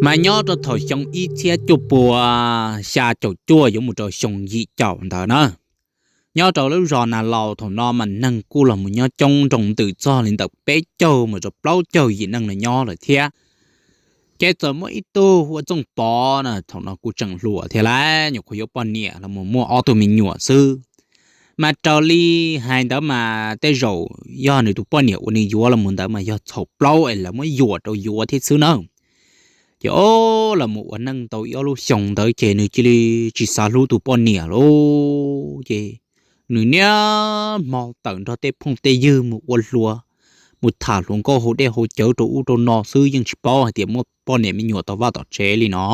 Mas nyob rau thaum xyoo ib txhiab cuaj pua xya caum cuaj yuav mus rau xyoo yim caum ntawd na, nyob rau lub zos Nas Laus thaum no mas neeg kuj los mus nyob coob nroo ntws txog li ntawm peb caug mus rau plaub caug yim neeg no nyob lawm thiab. Ces txawm muaj ib tug hu ua Txooj Pov na, thaum no kuj tseem hluas thiab lawm, nyuam qhuav yuav poj niam los mus muaj ob tug me nyuam xwb. Mas raws li hais ntawd mas tej zaum yog nws tus poj niam uas nws yuav los mus ntawd mas yog txhaum plaub es lawv muab yuam rau yuav thiab xwb na. Ces o, los mus ua neej tau ib ob lub xyoo ntawd ces nws cia li tsis xav hlub tus poj niam lauj. Ces nws niaj hmo tawm nrog tej phooj tej ywg mus ua hluas, mus tham hluas nkauj haus dej haus cawv rau ub rau no xwb, yeej tsis paub hais tias muaj poj niam me nyuam tom vaj tom tsev li no.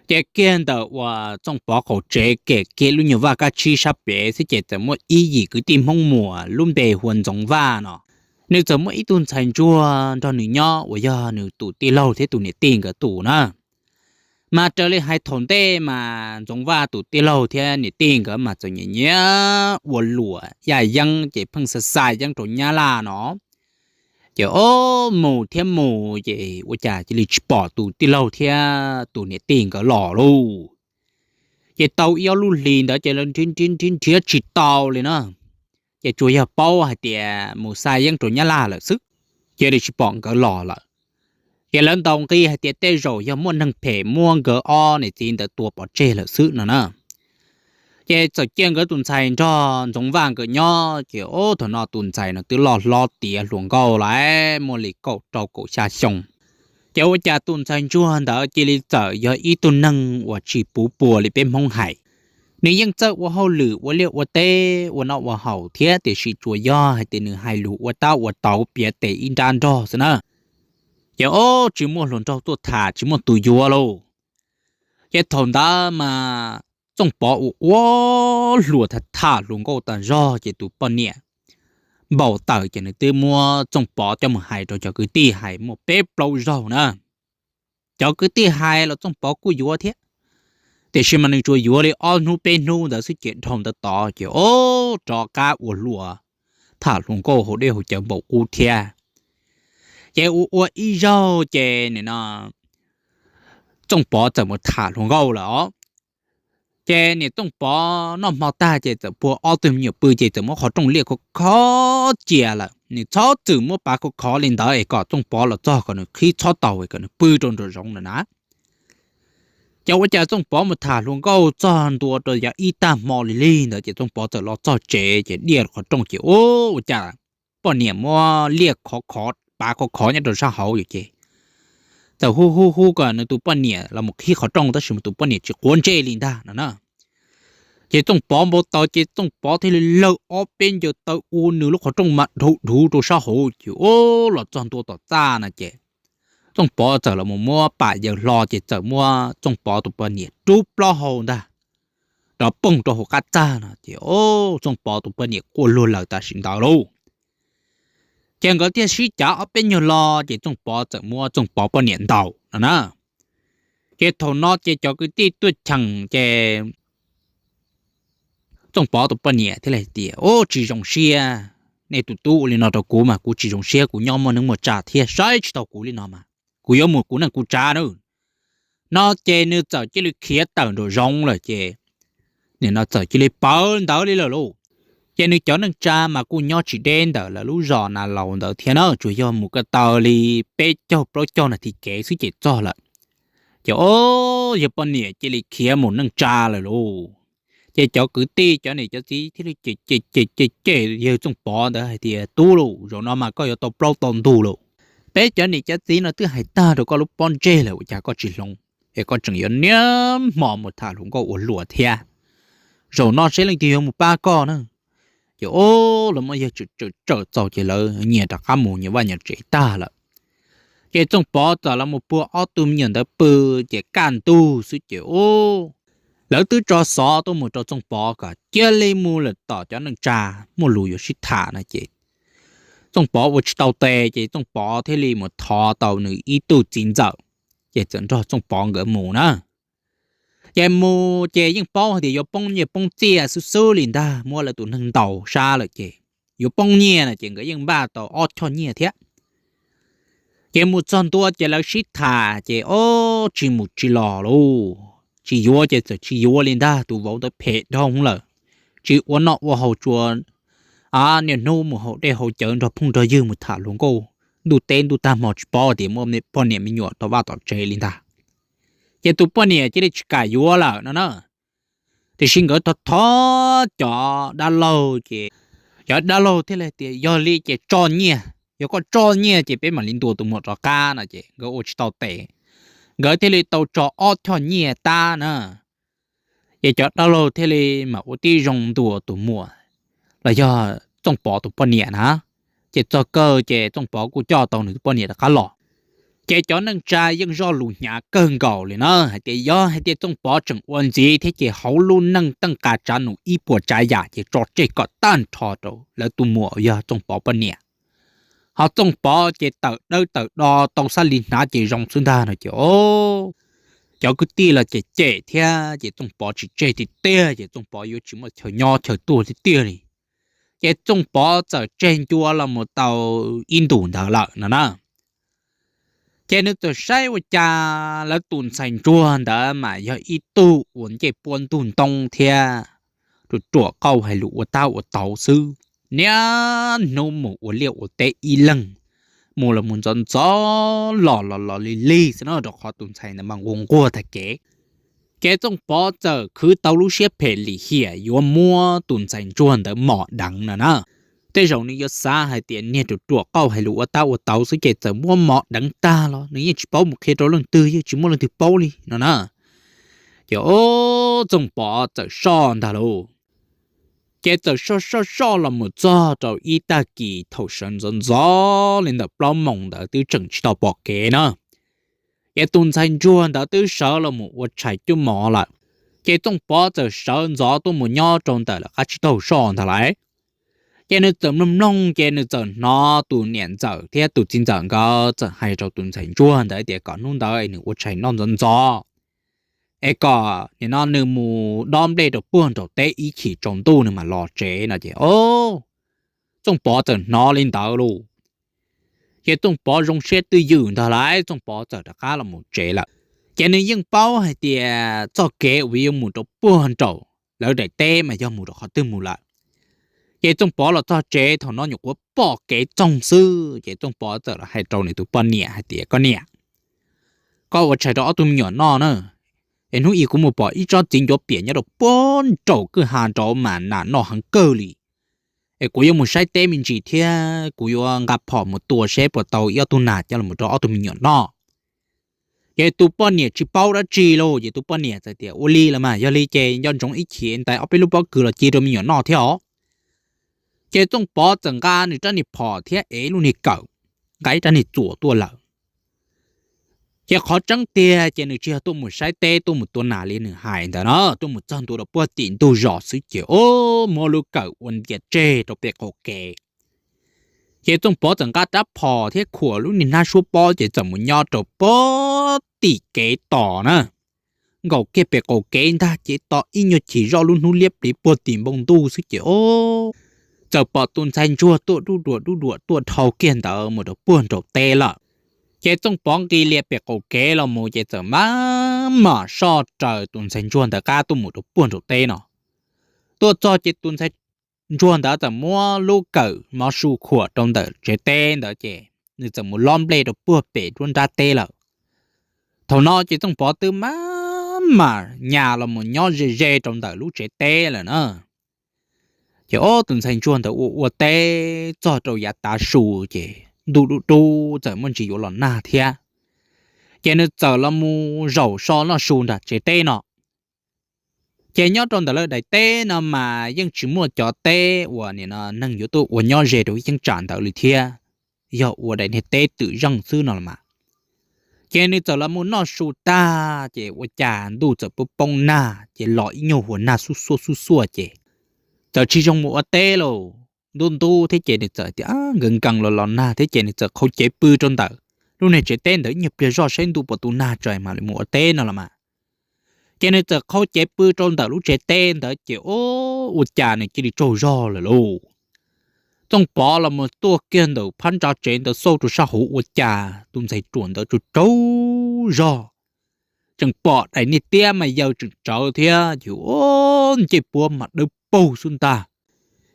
Ces kiag ntawm uas Txooj Pov qaum tsev kem kiag lub nyuag vaj kab tsib sab pem xwb ces txawm muaj ib yim kwv tij Hmoob Muas lub npe hu ua Ntxoov Vaj no. Nws txawm muaj ib tug ntxhais ntsuag nrog nws nyob uas yog nws tus tij laug thiab tus niam tij nkawd tus na. Mas raws li hais thaum ntej mas Ntxoov Vaj tus tij laug thiab niam tij nkawd mas txawm nyiam nyiam ua luam yaj yeeb ces pheej xa xa yeeb rau Nyab Laj no. Ces o, mus thiab mus ces ua cas cia li tsis pom tus tij laug thiab tus niam tij nkawd los lauj. Ces tau ib ob lub hlis ntawd ces lawv nrhiav nrhiav nrhiav tsis tau li na. Ces tsuas yog paub hais tias mus xa yeeb rau Nyab Laj lawm xwb, cia li tsis pom nkawd los lawm. Ces lawv ntaus nqi hais tias tej zaum yog muaj neeg phem muab nkawd ob niam txiv ntawd tua pov tseg lawm xwb no na. Ces txawm cia nkawd tus ntxhais nrog Ntxoov Vaj nkawd nyob ces o, thaum no tus ntxhais no twb loj hlob tiav hluas nkauj lawm, muaj li kaum rau kaum xya xyoo. Ces ua cas tus ntxhais ntsuag ntawd cia li txawm yog ib tug neeg uas tsis puv pua li peb Hmoob hais. Nws yeej txawj ua hauj lwm ua liaj ua teb ua noj ua haus thiab tiam sis tsuas yog hais tias nws hais lus ua tab ua tauv piav tes ib nrab nrog xwb na. Ces o, tsis muaj hluas nraug tuaj tham tsis muaj tus yuav lauj. Ces thaum ntawd mas Txooj Pov ua ua hluas tham tham hluas nkauj tas zog ces tus poj niam npau taws ces nws twb muab Txooj Pov coj mus hais rau cov kwv tij hais muaj peb plaub zaug na. Cov kwv tij hais los Txooj Pov kuj yuav thiab, tiam sis mas nws tsuas yuav li ob hnub peb hnub ntawd xwb ces dhau ntawd tod ces o, rov qab ua hluas tham hluas nkauj haus dej haus cawv npaum qub thiab. Ces ua ua ib zaug ces nim no Txooj Pov txawm mus tham hluas nkauj lawm os. Ces niam Txooj Pov noj hmo tag ces txawm puag ob tug me nyuam pw ces txawm muab qhov rooj liaj khov khov cia lawm, nws txhob txwm muab pav khov khov li ntawd es kom Txooj Pov los txog kom nws qhib txhob tau es kom nws pw rau nraum zoov lawm na. Ces ua cas Txooj Pov mus tham hluas nkauj txog ntua rau yav ib tag hmo li lig ntawd ces Txooj Pov txawm los txog tsev ces diaj qhov rooj ces ua cas poj niam muab liaj khov khov pav khov khov nyob rau sab hauv ces txawm hu hu hu kom nws tus poj niam los mus qhib qhov rooj tab sis mas tus poj niam tsis quav ntsej li ntag no na. Ces Txooj Pov npau taws ces Txooj Pov thiaj li lawg ob peb ncaws taw ua nws lub qhov rooj mas dhau dhuv rau sab hauv ces ua los txog ntua tom txaj no ces Txooj Pov txawm los mus muab pam yaws hlo ces txawm muab Txooj Pov tus poj niam rub plaub hau ntag rov poog rau hauv qab txaj no ces o, Txooj Pov tus poj niam quaj luag lawm tam sim ntawd lauj. Ces nkawd thiaj sib cav ob peb nyuag lo ces Txooj Pov txawm muab Txooj Pov poj niam ntaus no na. Ces thaum no ces cov kwv tij tuaj cheem ces Txooj Pov tus poj niam thiaj li tias, Ub, tsis zoo siab, nej tus tub ua li no rau kuv mas kuv tsis zoo siab, kuv nyob muaj neej muaj tsa thiab saib tsis taus kuv li no mas kuv yuav mus kuv neej kuv tsa na. No ces nws txawm cia li khiav tawm nraum zoov lawm ces nim no txawm cia li pawv ntawd li lawm lauj. Ces nws cov neej tsa mas kuj nyob tsis deb ntawm lawv lub zos Nas Laus ntawd thiab na, tsuas yog mus ko taw li peb caug plaub caug nas this kev xwb ces txog lawm. Ces o, yawg poj niam cia li khiav mus neej tsa lawm lauj. Ces cov kwv tij cov niam cov txiv thiaj li cem cem cem cem yawg Txooj Pov ntawd hais tias, Tub lauj, zaum no mas koj yuav tau plaub tau ntug lauj. Peb cov niam cov txiv no twb hais tag rau koj lub pob ntseg lawm ua cas koj tsis hloov, es koj tseem yuav niaj hmo mus tham hluas nkauj ua hluas thiab. Zaum no seb leej twg yuav mus pab koj na. Ces o, lawv muab yawg tsawm tsawm txaus ces lawv nyias rov qab mus nyias vaj nyias tsev tag lawm. Ces Txooj Pov txawm los mus puag ob tug me nyuam ntawd pw, ces kaj ntug xwb ces o, lawv twb tso xov tuaj mus rau Txooj Pov kom cia li mus lawm tom cov neej tsa, muaj lus yuav sib tham no ces Txooj Pov ua tsis tau tes ces Txooj Pov thiaj li mus thov tau nws ib tug txiv ntxawm, ces txawm nrog Txooj Pov nkawd mus na. Ces mus ces yeej paub hais tias yuav poob nyiaj poob txiaj xwb xwb li ntag, muab lawv tus neeg ntaus sab lawm ces yuav poob nyiaj no ces nkawd yeej npaj tau ob choj nyiaj thiab. Ces mus txog ntua ces lawv sib tham ces ob tsis mus tsis los lauj, tsis yuav ces txawm tsis yuav li ntag, tus vauv ntawd phem dhau lawm, tsis ua noj ua haus, tsuas niaj hnub mus haus dej haus cawv nrog phooj nrog ywg mus tham hluas nkauj, ntuj teb ntuj tag hmo tsis paub tias muaj poj niam me nyuam tom vaj tom tsev li ntag. Ces tus poj niam cia li tsis kam yuav lawm no na. Tiam sis nkawd thov thov cov dab laug ces cov dab laug thiaj li tias yog li ces tso nyiaj, yog koj tso nyiaj ces peb mam li ntuas tus muam rov qab no ces nkawd ua tsis tau tes, nkawd thiaj li tau tso ob choj nyiaj tab na. Ces cov dab laug thiaj li mam ua tib zoo ntuas tus muam los yog Txooj Pov tus poj niam na. Ces txog kawg ces Txooj Pov kuj coj tau nws tus poj niam rov qab los. Ces cov neej tsa yeej zoj lus hnyav kawg nkaus li na hais tias yog hais tias Txooj Pov tseem ua ntxiv thiab ces hauv lub neej teej qas tsav num ib puas tsav yam ces tso tseg kom tag nrho rau lawv tus muam yog Txooj Pov poj niam. Ho Txooj Pov ces tawm dawb tawm do tau xab li hnav ces zoo xwb ntag no ces cov kwv tij los cem cem thiab ces Txooj Pov tsis tseg tiag tiag ces Txooj Pov yuav tsis muaj chaw nyob chaw tuag tiag tiag li. Ces Txooj Pov txawm tseg ncua los mus tau ib ntus ntawd lawm no na. Ces nws txawm saib ua cas lawv tus ntxhais ntsuag ntawd mas yog ib tug uas ncej puab ntug ntoo thiab ruam ruam qauj hais lus ua tab ua tauv xwb, niaj hnub mus ua liaj ua teb ib leeg, mus los mus ntxov ntxov los los los lig lig xwb no rau qhov tus ntxhais ntawd mas nquag nquag tag kev. Ces Txooj Pov txawm khwv tau lub siab phem lim hiam yuav muab tus ntxhais ntsuag ntawd mom deev no na. Tej zaum nws yuav xav hais tias niag ruam ruam qauj hais lus ua tab ua tauv xwb ces txawm muab mom deev tag los nws yeej tsis paub mus qhia rau leej twg, yeej tsis muaj leej twg paub li no na. Ces Txooj Pov txawm soj ntag lauj. Ces txawm soj soj soj los mus txog rau ib tag kis thaum sawv ntxov ntxov li ntawm plaub moos ntawd twb tseem tsis tau pom kev na. Ces tus ntxhais ntsuag ntawd twb sawv los mus ua tshais cuab mov lawm. Ces Txooj Pov txawm sawv ntxov tuaj mus nyob rau ntawm lawv qab tsib taug soj ntag lauj. Ces nws txawm mloog mloog ces nws txawm hnov tus niam ntxawm thiab tus txiv ntxawm nkawd txawm hais rau tus ntxhais ntsuag ntawd tias kom hnub ntawd nws ua tshais noj ntxov ntxov, es kom nim no nws mus dob nplej rau puag nraum teb ib chim tsaus ntuj nws mam los tsev no ces Txooj Pov txawm hnov li ntawd lauj. Ces Txooj Pov zoo siab twj ywm ntag lauj, Txooj Pov txawm rov qab los mus tsev lawm. Ces nws yeej paub hais tias txoj kev uas yuav mus rau puag nraum lawv daim teb mas yog mus rau qhov twg mus lawm. Ces Txooj Pov los txog tsev thaum no nyuam qhuav pom kev txoog xwb ces Txooj Pov txawm los hais rau nws tus poj niam hais tias koj niam, koj ua tshais rau ob tug me nyuam noj na, es hnub ib kuv mus pom ib tsob txiv ncuav piam nyob rau puag nraum kwj ha nraud mas nas noj heev kawg li. Es kuv yuav mus saib teb me ntsis thiab kuv yuav nqa phom mus tua seb puas tau ib ob tug nas coj los rau ob tug me nyuam noj. Ces tus poj niam tsis paub dab tsi lauj, ces tus poj niam txawm tias ua li los mas yog li ces nco ntsoov ib chim ntais ob peb lub pob kws los ci rau me nyuam noj thiab os. Ces Txooj Pov txawm nqa nws rab niag phom thiab ev lub niag kawm, nqa ib rab niag txuas tuaj lawm. Ces qhov tseeb tiag ces nws tsis yog tuaj mus saib teb tuaj mus tua nas li nws hais ntawd na, tuaj mus txog ntua rau puag tim ntug zos xwb ces muab lub kawm ua ntias tseg rau pem qaum kev. Ces Txooj Pov txawm nqa rab phom thiab khuam lub niag hnab suab pob ces txawm mus nyob rau puag tim kev tos na, nkaum kiag pem qaum kev ntag ces tos ib nyuag chim zoj lub hnub liab pliv puag tim npoo ntuj xwb ces txawm pom tus ntxhais ntsuag tuaj dub duam dub duam tuaj dhau kiag ntawd mus rau puag nraum teb lawm. Ces Txooj Pov nqis lias pem qaum kev los mus ces txawm mam mam soj raws tus ntxhais ntsuag ntawd qab tuaj mus rau puag nraum teb no. Tuaj txog ces tus ntxhais ntsuag ntawd txawm muab lub kawm mov su khuam rau ntawm tsev teb ntawd ces nws txawm mus lob nplej rau puag pem nruab nrab teb lawm. Thaum no ces Txooj Pov twb mam mam nyas los mus nyob ze ze rau ntawm lub tsev teb lawm na. Ces ob tus ntxhais ntsuag ntawd ua ua teb txog rau yav tav su ces ntuj dub dub txawm muaj ntsis yuav los nag thiab. Ces nws txawm los mus zaum so noj su nram tsev teb no. Ces nyob rau ntawm lawv daim teb no mas yeej tsis muaj cov teb uas nim no neeg yuav tuaj ua nyob ze rau ib cheeb tsam ntawd li thiab, yog ua daim niag teb twm zeej xwb no los mas. Ces nws txawm los mus noj su tag ces ua cas ntuj txawm poob poob nag ces los ib nyuag huas nag xuj xuaj xuj xuaj ces txawm tsis zoo mus ua teb lauj. Ntub ntub thiab ces nws txawm tias nkees nkees los los nag thiab ces nws txawm qhau cev pw rau ntawm lub niag tsev teb ntawd ib nyuag pliag zoj saib ntuj puas tu nag tso mam li mus ua teb no los mas. Ces nws txawm qhau cev pw rau ntawm lub tsev teb ntawd ces ua cas nws cia li tsaug zog lawm lauj. Txooj Pov los mus tuaj kiag ntawm phab ntsa tsev ntawd xauj rau sab hauv ua cas tus ntxhais ruam ntawd tsaug tsaug zog, tseem pom daim niag tiab mas yawg tseem tsawv thiab ces ua ncej puab mas dawb paug xwb ntag.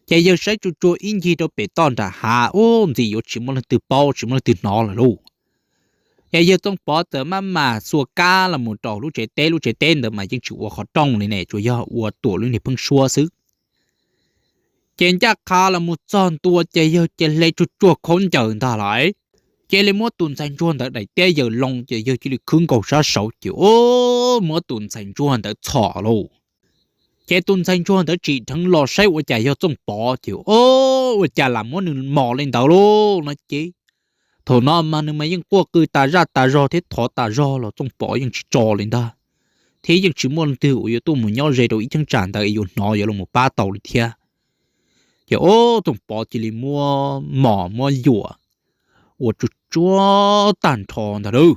Ces yawg saib tsuag tsuag ib ncig rau pem toj nram hav ua ntxim yuav tsis muaj leej twg paub tsis muaj leej twg hnov lawm lauj. Ces yawg Txooj Pov txawm maj mam xuas kab los mus rau lub tsev teb, lub tsev teb ntawd mas yeej tsis ua qhov rooj li ne, tsuas yog ua tuam lub niag pheeb suab xwb. Ces ncaj qha los mus txog ntua ces yawg cia li tsuag tsuag khaub ncaws ntag lauj. Cia li muab tus ntxhais ntsuag ntawd daim tiab yaws loo ces yawg cia li khwb nkaus sab saud ces ua muab tus ntxhais ntsuag ntawd txhom lauj. Ces tus ntxhais ntsuag ntawd tsim dheev los saib ua cas yog Txooj Pov ces ua cas lam muab nws mos li ntawd lauj no ces thaum no mas nws mas yeej quaj qw tas zaj tas zog thiab thov tas zog los Txooj Pov yeej tsis tso li ntag, thiab yeej tsis muaj leej twg uas yuav tuaj mus nyob ze rau ib cheeb tsam ntawd es yuav hnov yuav los pab tau li thiab. Ces ua Txooj Pov cia li muab mos muab yuam ua tsuag tsuag tag nrho ntag lauj.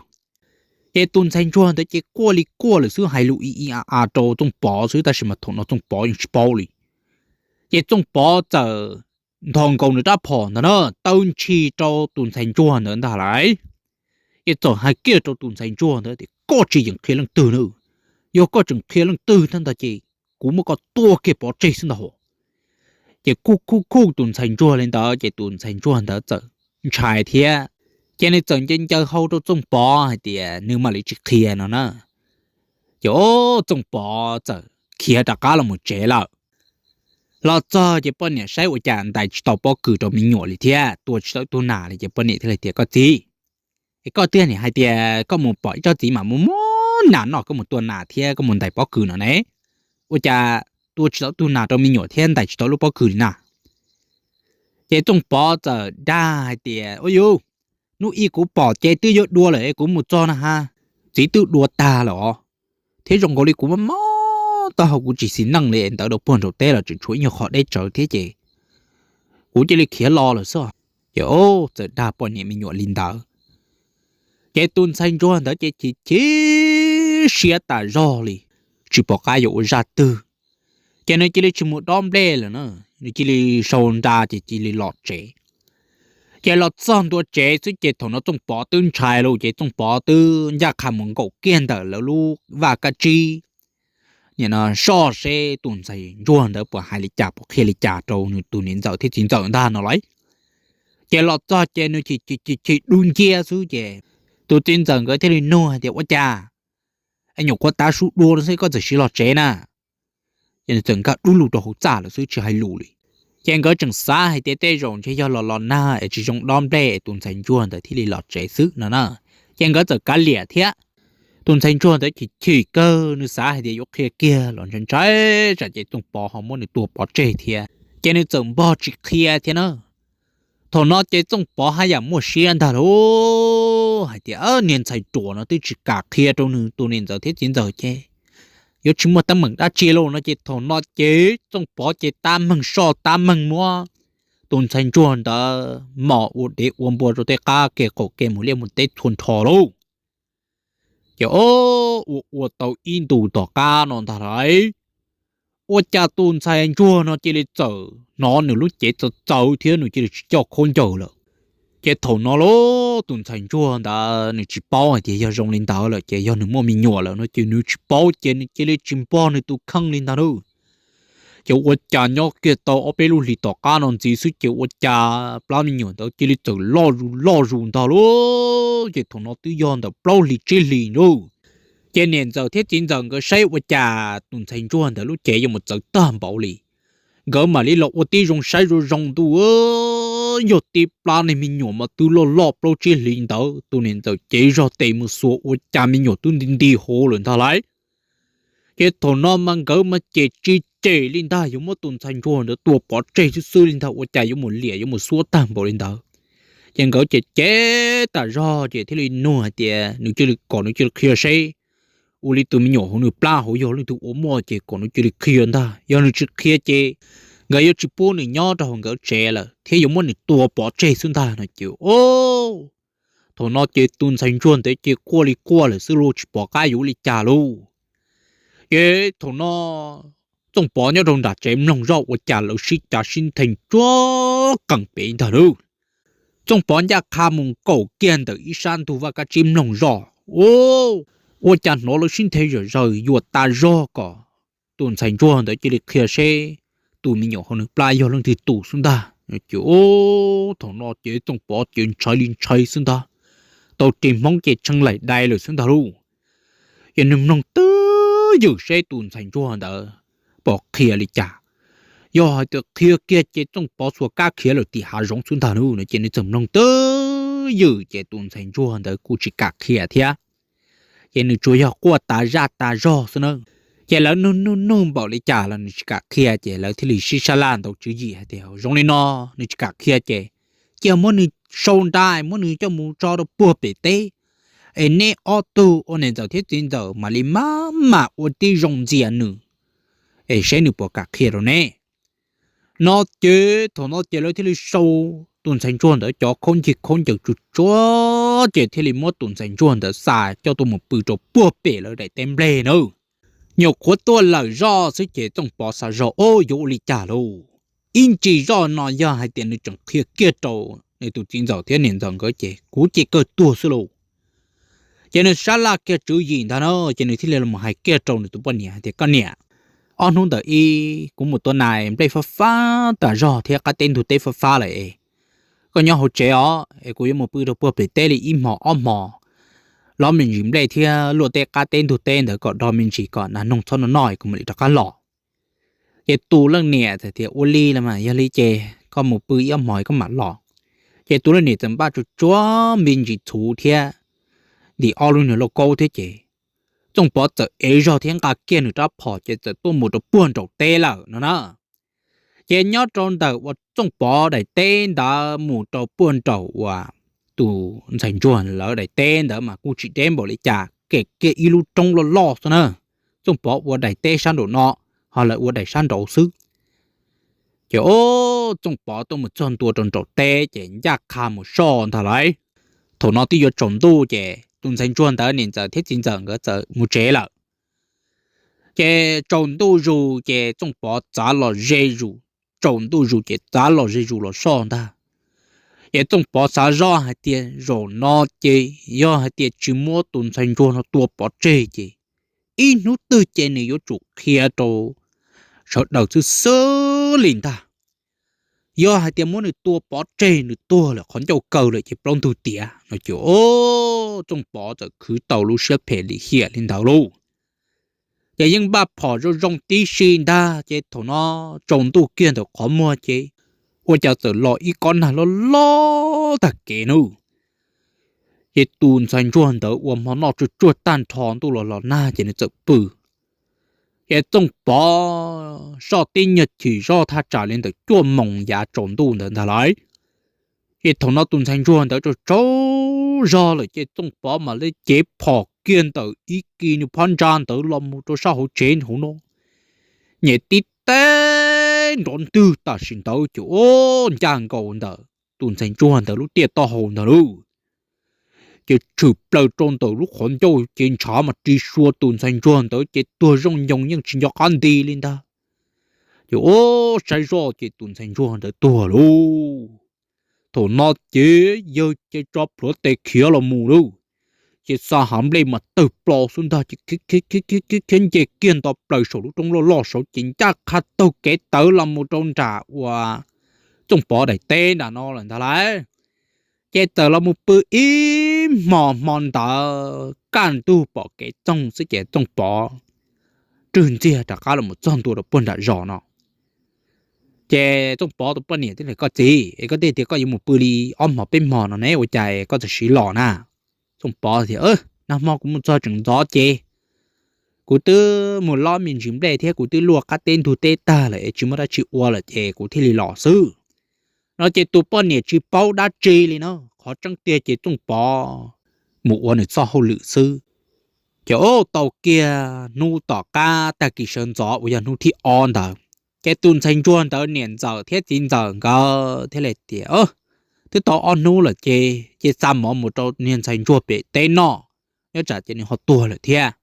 Ces tus ntxhais ntsuag ntawd ces quaj li quaj lawm xwb, hais lus i i a a rau Txooj Pov xwb tab sis mas thaum no Txooj Pov yeej tsis paub li. Ces Txooj Pov txawm nthos nkaus nws rab phom ntag na taw ntshis rau tus ntxhais ntsuag ntawd ntag lauj. Ces txawm hais kiag rau tus ntxhais ntsuag ntawd tias koj tsis yeem qhia leej twg na, yog koj tseem qhia leej twg thiab ntag ces kuv muab koj tua kiag pov tseg xwb ntag. Ces kuj khuj khuj tus ntxhais ntsuag li ntawd ces tus ntxhais ntsuag ntawd txawm ntshai thiab, ces nws txawm ncaws ncaws hau rau Txooj Pov hais tias nws mam li tsis qhia no na. Ces Txooj Pov txawm khiav rov qab los mus tsev lawm. Los txog ces poj niam saib ua cas ntais tsis tau pob kws rau me nyuam li thiab tua tsis tau tus nas li ces poj niam thiaj li tias koj txiv, es koj twb niam hais tias koj mus pom ib tsob txiv mas muaj muaj nas noj koj mus tua nas thiab koj mus ntais pob kws no ne, ua cas tua tsis tau tus nas rau me nyuam thiab ntais tsis tau lub pob kws li na? Ces Txooj Pov txawm dag hais tias ua yus, hnub ib kuv pom ces twb yuav dua lawm es kuv mus txog na ha, txiv twb dua tag lawm os, thiab zoo nkaus li kuv mob mob taub hau kuv tsis xis neej li ntawd rau puag nraum teb los tseem tshuav ib nyuag qhov deb tsawv thiab ces kuv cia li khiav los lawm xwb. Ces txawm dag poj niam me nyuam li ntawd. Ces tus ntxhais ntsuag ntawd ces chim chim siab tas zog li, tsis pom qab yuav ua zaj twg. Ces nws cia li tsis mus dob nplej lawm na, nws cia li sau nra ces cia li los tsev. Ces los txog ntua tsev xwb ces thaum no Txooj Pov twb ntshai lawm ces Txooj Pov twb ncaj qha mus nkaum kiag ntawm lawv lub vaj kab tsib, nim no soj seb tus ntxhais ntsuag ntawd puas hais li cas puas qhia li cas rau nws tus niam ntxawm thiab txiv ntxawm ntag no lauj. Ces los txog ces nws chim chim dub nciab xwb ces tus txiv ntxawm nkawd thiaj li nug hais tias ua cas es nyuam qhuav tav su dua no xwb koj txawm siv los tsev na? Ces nws txawm nkag dub lug rau hauv txaj lawm xwb tsis hais lus li. Ces nkawd tseem xav hais tias tej zaum ntshe yog los los nag es tsis zoo dob nplej es tus ntxhais ntsuag ntawd thiaj li los tsev xwb no na. Ces nkawd txawm kav liam thiab. Tus ntxhais ntsuag ntawd chim chim kawg nws xav hais tias yuav qhia kiag los ntshai ntshai tsam ces Txooj Pov ho muab nws tua pov tseg thiab ces nws txawm npog tsis qhia thiab na. Thaum no ces Txooj Pov haj yam muaj siab ntag lauj hais tias niag ntxhais ruam no twb tsis kam qhia rau nws tus niam ntxawm thiab txiv ntxawm ces yuav tsis muaj teeb meem dab tsi lauj no ces thaum no ces Txooj Pov ces tab meeg soj tab meeg muab tus ntxhais ntsuag ntawd mos ua dev ua npua rau tej qab ke qaum ke mus liaj mus teb txhua nrho lauj. Ces ua ua tau ib ntus tom qab no ntag lauj, ua cas tus ntxhais ntsuag no cia li txawm hnov nws lub cev txawv txawv thiab nws cia li tsis coj khaub ncaws lawm. Ces thaum no lauj tus ntxhais ntsuag ntawd nws tsis paub hais tias yog zoo li ntawd lawm ces yog nws muaj me nyuam lawm no ces nws tsis paub ces nws cia li tsis npog nws tus kheej li ntag lauj. Ces ua cas nyob kiag tau ob peb lub hlis tom qab no ntxiv xwb ces ua cas plab me nyuam ntawd cia li txawm loj zus loj zus ntag lauj. Ces thaum no twb yog ntawm plaub hlis tsib hlis lauj. Ces niam ntxawm thiab txiv ntxawm nkawd saib ua cas tus ntxhais ntsuag ntawd lub cev yuav mus txawv tag npaum li. Nkawd mam li los ua tib zoo saib zoo zoo ntuj, yog tib plab niag me nyuam mas twb loj loj plaub tsib hlis ntawd, tus niam ntxawm cev zog tes mus xuas ua cas me nyuam twb nti nti hauv lawm ntag lauj. Ces thaum no mas nkawd mas cem tsis cem li ntag, yuav muab tus ntxhais ntsuag ntawd tua pov tseg xwb xwb li ntag, ua cas yuav mus liam yuav mus xuab tag npaum li ntawd. Ces nkawd cem cem tas zog ces thiaj li nug hais tias nws cia li kom nws cia li qhia seb ua li tus me nyuam hauv nws plab hauv yog leej twg ua muaj ces kom nws cia li qhia ntag, yog nws tsis qhia ces nkawd yuav tsis pub nws nyob rau hauv nkawd tsev lawm thiab yuav muab nws tua pov tseg xwb ntag no ces o. Thaum no ces tus ntxhais ntsuag ntawd ces quaj li quaj lawm xwb lauj, tsis pom qab yuav ua li cas lauj. Ces thaum no Txooj Pov nyob rau nram tsev mloog zoj ua cas lawv sib cav sib nthee tsuag qees pem ntag lauj. Txooj Pov ncaj qha mus nkaum kiag ntawm ib sab ntug vaj kab tsib mloog zoj, ua cas hnov lawv sib nthe zom zaws yuam tas zog kom tus ntxhais ntsuag ntawd cia li qhia seb tus me nyuam hauv nws plab yog leej twg tus xwb ntag. Ces thaum no ces Txooj Pov ces ntshai li ntshai xwb ntag, tau ris hmoob ces tshee laim dai lawm xwb ntag lauj. Ces nws mloog twb ywm seb tus ntxhais ntsuag ntawd pom qhia li cas. Yog hais tias qhia kiag ces Txooj Pov xuas kab khiav lawm tim hav zoov xwb ntag lauj no ces nws txawm mloog twb ywm ces tus ntxhais ntsuag ntawd kuj tsis kam qhia thiab. Ces nws tsuas yog quaj tas zaj tas zog xwb na. Ces lawv nug nug nug npaum li cas los nws tsis kam qhia ces lawv thiaj li sib sab laj ntau tswv yim hais tias zoo li no, nws tsis kam qhia ces cia muab nws sau nra, muab nws coj mus tso rau puag pem teb, es neb ob tug ua niam ntxawm thiab txiv ntxawm mam li maj mam ua tib zoo ntxias nws, es seb nws puas kam qhia rau neb. No ces thaum no ces lawv thiaj li sau tus ntxhais ntsuag ntawd cov khaub ncaws khaub ncaws tsuag tsuag ces thiaj li muab tus ntxhais ntsuag ntawd xa coj tuaj mus pw rau puag pem lawv daim teb nplej na. Nyuam qhuav tuaj lawm zoj xwb ces Txooj Pov xav zog, o, yuav ua li cas lauj? Ib ntsis zoj no yog hais tias nws tseem qhia kiag rau nws tus txiv ntxawm thiab niam ntxawm nkawd ces kuv ces kawg tuag xwb lauj. Ces nws sab laj kiag tswv yim ntag na, ces nws thiaj li los hais kiag rau nws tus poj niam hais tias, koj niam, ob hnub ntawm ib kuv mus tua nas nplej fab fab tas zog thiab qab teb ntug teb fab fab lawm es koj nyob hauv tsev os, es kuv yuav mus pw rau puag pem teb li ib hmos ob hmos, lob me ntsis nplej thiab luaj teb qab teb ntug teb ntawd kom do me ntsis kom nas noog txhob noj noj es kuv mam li rov qab los. Ces tus leej niam txawm tias, ua li los mas yog li ces koj mus pw ib ob hmos koj mam los. Ces tus leej niam txawm npaj tsuag tsuag me ntsis txhuv thiab ntim ob lub niag lauj kaub thiab ces Txooj Pov txawm ev zog thiab nqa kiag nws rab phom ces txawm tuaj mus rau puag nraum teb lawm no na. Ces nyob rau ntawm uas Txooj Pov daim teb ntawd mus rau puag nraum uas tus ntxhais ntsuag lawv daim teb ntawd mas kuj tsis deb npaum li cas, kem kiag ib lub roob loj loj xwb na. Txooj Pov ua daim teb sab nraum no, ho lawv ua daim sab nraud xwb. Ces o, Txooj Pov tuaj mus txog ntua rau nraum teb ces ncaj qha mus soj ntag lauj. Thaum no twb yuav tsaus ntuj ces tus ntxhais ntsuag ntawd niam ntxawm thiab txiv ntxawm nkawd txawm mus tsev lawm. Ces tsaus ntuj zus ces Txooj Pov txav los ze zus, tsaus ntuj zus ces txav los ze zus los soj ntag. Ces Txooj Pov xav zoj hais tias zaum no ces yog hais tias tsis muab tus ntxhais ntsuag no tua pov tseg ces ib hnub twg ces nws yuav tsum qhia rau sawv daws xwb xwb li ntag. Yog hais tias muab nws tua pov tseg nws tuag lawm qhov ncauj kaw lawm ces plaub ntug tiav no ces o, Txooj Pov txawm khwv tau lub siab phem lim hiam li ntawd lauj. Ces yeej npaj phom zoo zoo tib si ntag ces thaum no tsaus ntuj kiag ntawm qhov muag ces ua cas txawm los ib kob nag loj loj tag kev nawb. Ces tus ntxhais ntsuag ntawd ua hmo noj tsuag tsuag tag nrho ntuj los los nag ces nws txawm pw. Ces Txooj Pov soj tib nyuag chim zoj thaj tsam li ntawm cuaj moos yav tsaus ntuj ntawd ntag lauj. Ces thaum no tus ntxhais ntsuag ntawd tsaug tsaug zog lawm ces Txooj Pov mam li cev phom kiag ntawm ib ki nws phab ntsa ntawd los mus rau sab hauv tsev hauv no, nyem tib teb nrov ntwg tam sim ntawd ces o, ncaj nkaus ntawm tus ntxhais ntsuag ntawd lub tiaj taub hau ntawd lauj. Ces tshwm plaws rau ntawm lub qhov ncauj ces ntshav mas ris sua tus ntxhais ntsuag ntawd ces tuag zoo nyoos yeej tsis nco qab nti li ntag. Ces o, saib zoj ces tus ntxhais ntsuag ntawd tuag lauj. Thaum no ces yawg ces tso plhuav tes khiav los mus lauj. Ces xa hav nplej mas tawg plo xwb ntag ces khiav nce kiag nto plaws saum lub roob loj loj saud ces ncaj qha taug kev tawv los mus rau nram uas Txooj Pov daim teb nram no lawm ntag lauj. Ces txawm los mus pw ib hmo, hmo ntawd kaj ntug pom kev txoog xwb ces Txooj Pov rwg ntxiag rov qab los mus txog ntua rau puag nram zos no. Ces Txooj Pov tus poj niam thiaj li, koj txiv, es koj thiaj tias koj yuav mus pw li ob hmo peb hmo no ne, ua cas koj txawm siv los na? Txooj Pov tias, nag hmo kuv mus txog tseem ntxov ces kuv twb mus lob me ntsis nplej thiab kuv twb luaj qab teb ntug teb tag lawm es tsis muaj dab tsi ua lawm ces kuv thiaj li los xwb. No ces tus poj niam tsis paub dab tsi li na, qhov tseeb tiag ces Txooj Pov mus ua nws txoj hauj lwm xwb. Ces tau kiag hnub tom qab tag kis sawv ntxov uas yog hnub thib ob ntawd, ces tus ntxhais ntsuag ntawd niam ntxawm thiab txiv ntxawm nkawd thiaj li tias, twb tau ob hnub lawm ces, ces xa mov mus rau niag ntxhais ntsuag pem teb noj, nyob tsam ces nws ho tuag lawm thiab.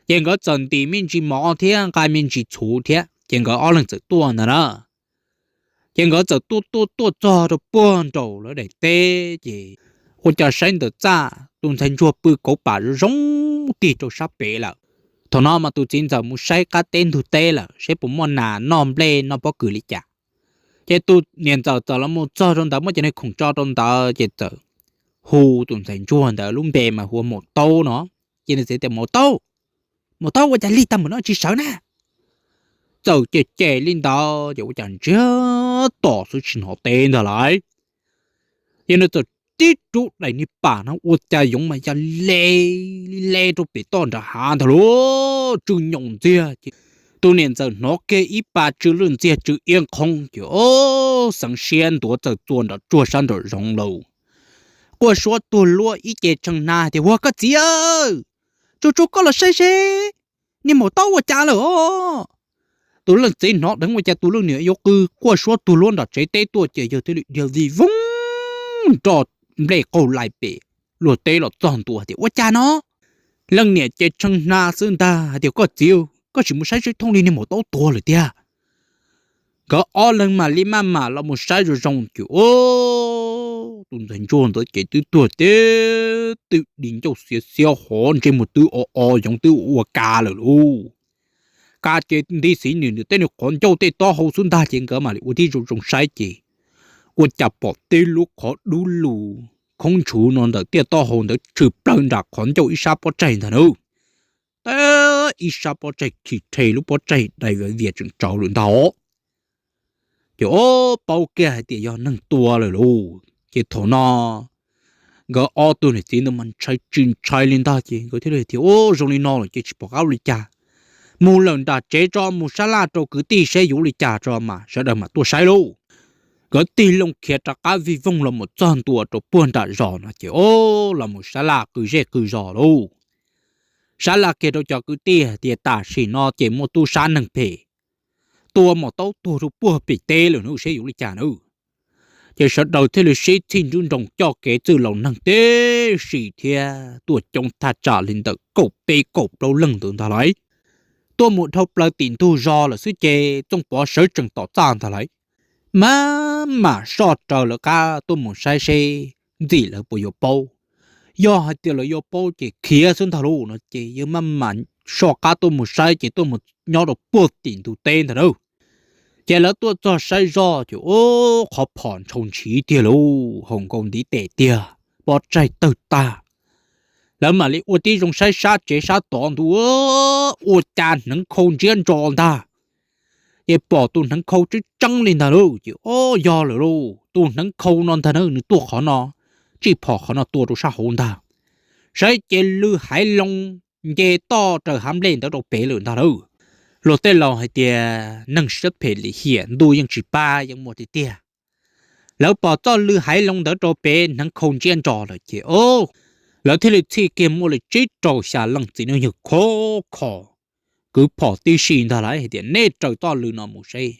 Ces nkawd txawm ntim me ntsis mov thiab nqa me ntsis txhuv thiab ces nkawd ob leeg txawm tuaj ntag na. Ces nkawd txawm tuaj tuaj tuaj txog rau puag nraum lawv daim teb ces ua cas saib ntawm txaj tus ntxhais ntsuag pw kauv pam zoo zoo tig rau sab pem lawm. Thaum no mas tus txiv ntxawm mus saib qab teb ntug teb lawm seb puas muaj nas noj nplej noj pob kws li cas. Ces tus niam ntxawm txawm los mus txog rau ntawd muab cov niag khoom tso rau ntawd ces txawm hu tus ntxhais ntsuag ntawd lub npe mas hu ua Maum Taub no. Ces nws txiv tias, Maum Taub, Maum Taub, ua cas lig tag npaum no tsis sawv na? Txawm cem cem li ntawd ces ua cas ntsiag to xwb tsis hnov teb ntag lauj. Ces nws txawm tib rub daim niag pam no ua cas yoov mas ya le li le rau pem toj nram hav ntag lauj, tsw nyoos ntxiag ces tus niam ntxawm hnov kiag ib pas tsw lwj ntxiag tsw iab nqhoob ces o, xeev siab ntuav txawm txua nrov tsuag sab nraum zoov lauj. Quaj suab tuag luab ib ce tshee hna tias, Ua koj txiv, tsuag tsuag koj los saib seb niag Maum Taub ua cas lawm os. Tus leej txiv hnov dheev ua cas tus leej niam yuav qw quaj suab tuag luab nram tsev teb tuaj ces yawg thiaj li dhia vij voog nroj nplej qaug lais pem luag teb los txog ntua tias, Ua cas no? Leej niam ces tshee hna xwb ntag hais tias, Koj txiv, koj tsis mus saib seb thooj li niag Maum Taub tuag lawm tiag. Nkawd ob leeg mam li maj mam los mus saib zoo zoo ces o, tus ntxhais ntsuag ntawd ces twb tuag tib twm di ncauj xiav xiav hov ntsej muag twb o o yoov twb ua ka lawm lauj. Ka ces nti xiv nws tej nws qhov ncauj tej taub hau xwb ntag ces nkawd mam li ua tib zoo zoo saib ces ua cas pom tib lub qhov dub lug khoob ntshuv no ntawm tiaj taub hau ntawd tshwm plaws nram qhov ncauj ib sab pob tsaig ntag na. Tab ib sab pob tsaig khi rhe lub pob tsaig dai vias tseem tsawv lawm ntag. Ces o, paub kiag hais tias yog neeg tua lawm lauj. Ces thaum no nkawd ob tug niam txiv ntawd mas ntshai tsis ntshai li ntag ces nkawd thiaj li tias, Ua zoo li no lawm ces tsis pom qab ua li cas, mus lawm nram tsev tso, mus sab laj rau kwv tij seb yuav ua li cas tso mas sawv daws mam tuaj saib lauj. Nkawd tig loo khiav rov qab vij voog los mus txog ntua rau puag nram zos no ces o, los mus sab laj qw zej qw zos lauj. Sab laj kiag rau cov kwv tij hais tias tam sim no ces muaj tub sab neeg phem tua Maum Taub tuag rau puag pem teb lawm na, seb yuav ua li cas na. Ces sawv daws thiaj li sib txhij nruab nroos coj kev txwj laus neeg tib si thiab tuaj coob thaj tsam li ntawm kaum peb kaum plaub leej ntawd ntag lauj. Tuaj mus dhau plaws tim ntug zos lawm xwb ces Txooj Pov sawv tsees tom txaj ntag lauj. Maj mam soj raws lawv qab tuaj mus saib seb ntxim lawv puas yuav paub. Yog hais tias lawv yuav paub ces khiav xwb ntag lauj no ces yawg maj mam soj qab tuaj mus saib ces tuaj mus nyob rau puag tim ntug teb ntag na. Ces lawv tuaj txog saib zoj ces ub, qhov phom ntshaus ntshiv tiag lauj, haus nkaus ntiv tes tiag, pob tsaig tawg tag. Lawv mam li ua tib zoo saib sab tsev sab tod ntu, ua cas hneev khau ntsiab ntso ntag. Ces pom tus hneev khau tseeb tseeb li ntag lauj, ces o, yog lawm lauj, tus hneev khau no ntag na, nws tuaj qhov no, tsij phom qhov no tua rau sab hauv ntag. Saib ces lw haiv loo nce toj raws hav nplej ntawd rau pem lawm ntag lauj. Luag tej laus hais tias neeg siab phem lim hiam ntuj yeej tsis pab yeej muaj tiag tiag. Lawv pom txoj lw haiv loo ntawd rau pem hneev khau ntsiab ntso lawm ces o, lawv thiaj li txhij kiag muaj li tsib rau xya leej txiv neej yawg khov kho, kwv phom tib si ntag lauj, hais tias nej raws txoj lw no mus seb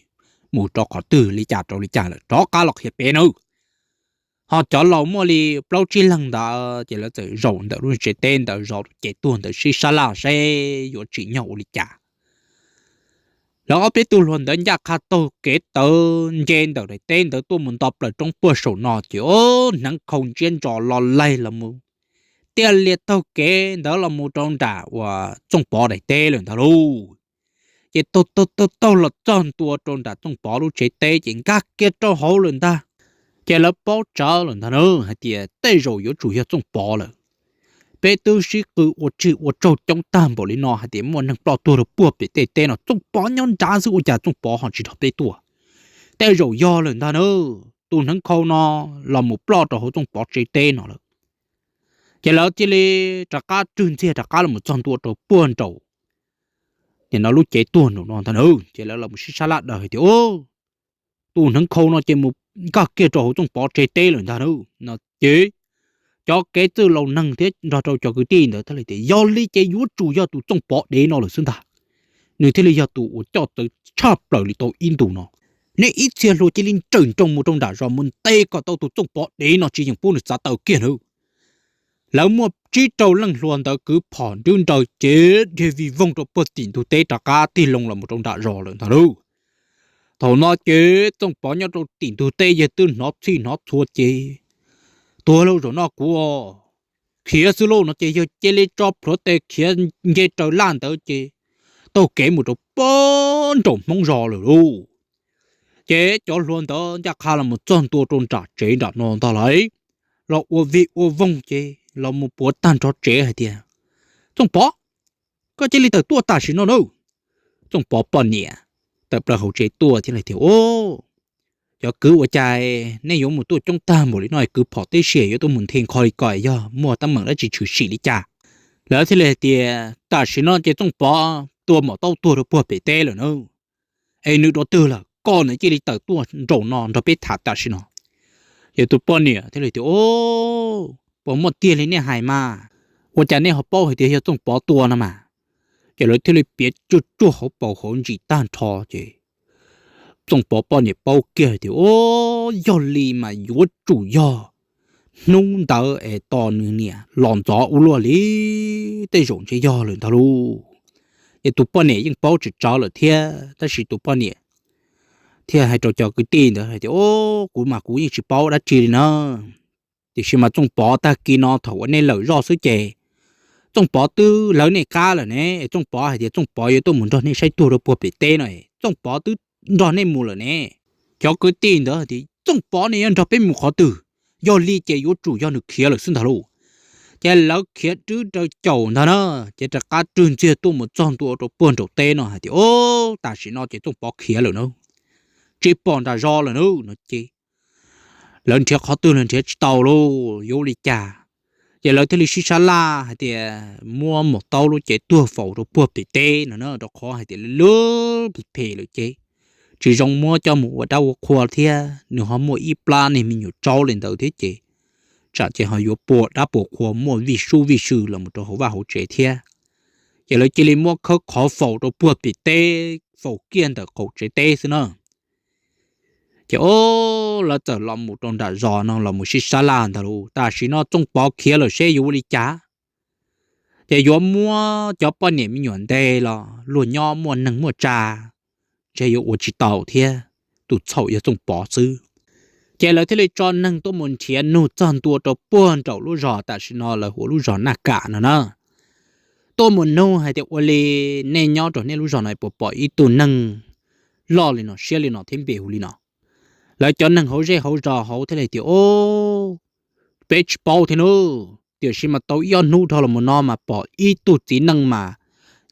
mus rau qhov twg li cas rau li cas lawm rov qab los qhia peb nawb. Ho cov laus muaj li plaub tsib leeg ntawd ces lawv txawm zaum ntawm lub tsev teb ntawd zov ces tuag ntawd sib sab laj seb yuav tsim nyog ua li cas. Lawv ob peb tug hluas ntawd ncaj qha taug kev tawv nce ntawm daim teb ntawd tuaj mus nto plaws roob puag saum no ces o, hneev khau ntsiab ntso los laig los mus, tiaj lias taug kev ntawd los mus rau nram uas Txooj Pov daim teb lawm ntag lauj. Ces taug taug taug taug los txog ntua rau nram Txooj Pov lub tsev teb ces nkag kiag rau hauv lawm ntag. Ces lawv paub tsawv lawm ntag na, hais tias tej zaum yuav tsum yog Txooj Pov lawm. Peb twb sib qw ua tsaug ua tsaug coob tag npaum li no hais tias muaj neeg ploj tuag rau puag pem tej teb no, Txooj Pov nyob nrad xwb ua cas Txooj Pov ho tsis nrog peb tuaj. Tej zaum yog lawm ntag na, tus hneev khau no los mus ploj rau hauv Txooj Pov tsev teb no lawm. Ces lawv thiaj li rov qab rwg ntxiag rov qab los txog ntua rau puag nraum nim no lub cev tuag nraum no ntag na. Ces lawv los sib sab laj daws hais tias, tus hneev khau no ces mus nkag kiag rau hauv Txooj Pov tsev teb lawm ntag na no ces cov kev txwj laus neeg thiab nrog rau cov kwv tij ntawd thiaj li tias, yog li ces yuav tsum yog tus Txooj Pov dev no lawm xwb ntag. Nws thiaj li yog tus uas coj txawv tshaj plaws li tau ib ntus no. Nej ib txhia hluas cia li nrawm nroos mus rau nram zos mus ntes kom tau tus Txooj Pov dev no tsis yeem pub nws txav taw kiag nawb. Lawv muaj tsib rau leej hluas ntawd kwv phom nrub nraws ces dhia vij voog rau puag tim ntug teb rov qab tig loo los mus rau nram zos lawm ntag lauj. Thaum no ces Txooj Pov nyob rau tim ntug teb yawg twb hnov txhij hnov txhua ces, tuag lauj, zaum no kuv khiav xwb lauj no ces yawg cia li tso plhuav tes khiav nce raws laj ntawd ces taug kev mus rau puag nraum Hmoob zos lawm lauj. Ces cov hluas ntawd ncaj qha los mus txog ntua rau nram tsev nram no ntag lauj, los ua vij ua voog ces los mus puav tag nrho tsev hais tias, Txooj Pov, koj cia li tawm tuaj tam sim no nawb. Txooj Pov poj niam tawm plaws hauv tsev tuaj thiab hais tias, Au, cov kwv, ua cas nej yuav mus tuaj coob tag npaum li no, kwv phom tib si yuav tuaj mus nthe nkho li ko, yog muaj teeb meem dab tsi tshwm sim li cas? Lawv thiaj li hais tias, Tam sim no ces Txooj Pov tua mom taub tuag rau puag pem teb lawm na. Es nws dua twg lawm, koj cia li tawm tuaj nraum no nrog peb tham tam sim no. Ces tus poj niam thiaj li tias, Au, puas muaj tiag li nej hais mas? Ua cas nej ho paub hais tias yog Txooj Pov tua no mas? Ces lawv thiaj li piav tsuj tsuag hauv paus hauv ntsis tag nrho ces Txooj Pov poj niam paub kiag tias, Au, yog li mas yuav tsum yog hnub ntawd es tos nws niam los ntxov ua luaj li, tej zaum ntshe yog lawm ntag lauj. Ces tus poj niam yeej paub tsis tsawv lawm thiab, tab sis tus poj niam thiaj hais rau cov kwv tij ntawd hais tias, Au, kuv mas kuv yeej tsis paub dab tsi li na. Tiam sis mas Txooj Pov tag kis no thaum uas nej lawm zoj xwb ces Txooj Pov twb lawv nej qab lawm ne. Txooj Pov hais tias Txooj Pov yuav tuaj mus nrog nej saib tuag rau puag pem teb no, Txooj Pov twb nrog nej mus lawm ne. Cov kwv tij ntawd tias, Txooj Pov ne yuav nrog peb mus qhov twg? Yog li ces yuav tsum yog nws khiav lawm xwb ntag lauj. Ces lawv khiav rwb raws caum ntag na, ces rov qab rwg ntxiag tuaj mus txog ntua rau puag nraum teb no hais tias, Au, tam sim no ces Txooj Pov khiav lawm na, tsis pom nram zos lawm na no ces lawv nrhiav qhov twg los nrhiav tsis tau lauj, yuav ua li cas? Ces lawv thiaj li sib sab laj hais tias muab mom taub lub cev tuag faus rau puag pem teb no na, rau qhov hais tias lub phem lawm ces tsis zoo muab coj mus ua dab ua qhua thiab nws ho muaj ib plab niag me nyuam tsaub li ntawd thiab ces tsam ces ho yuav pua dab pua qhua muaj vij sub vij sw los mus rau hauv vaj hauv tsev thiab. Ces lawv cia li muab khawb qhov faus rau puag pem teb, faus kiag ntawm qaum tsev teb xwb na. Ces o, lawv txawm los mus rau nram zos no los mus sib sab laj ntag lauj, tam sim no Txooj Pov khiav lawm seb yuav ua li cas. Ces yuav muab cov poj niam me nyuam ntes los luag nyob muaj neeg muaj tsa, ntshe yuav ua tsis tau thiab, tus txhaum yog Txooj Pov xwb. Ces lawv thiaj li tso neeg tuaj mus nrhiav nug txog ntua rau puag nraum lub zos tam sim no lawv hu ua lub zos Naj Kam no na. Tuaj mus nug hais tias ua li nej nyob rau nej lub zos no puas pom ib tug neeg loj li no siab li no thiab npe hu li no? Lawv cov neeg hauv zej hauv zos hauv thiaj li tias, o, peb tsis paub thiab nawb, tiam sis mas tau ib ob hnub dhau los mus no mas pom ib tug txiv neej mas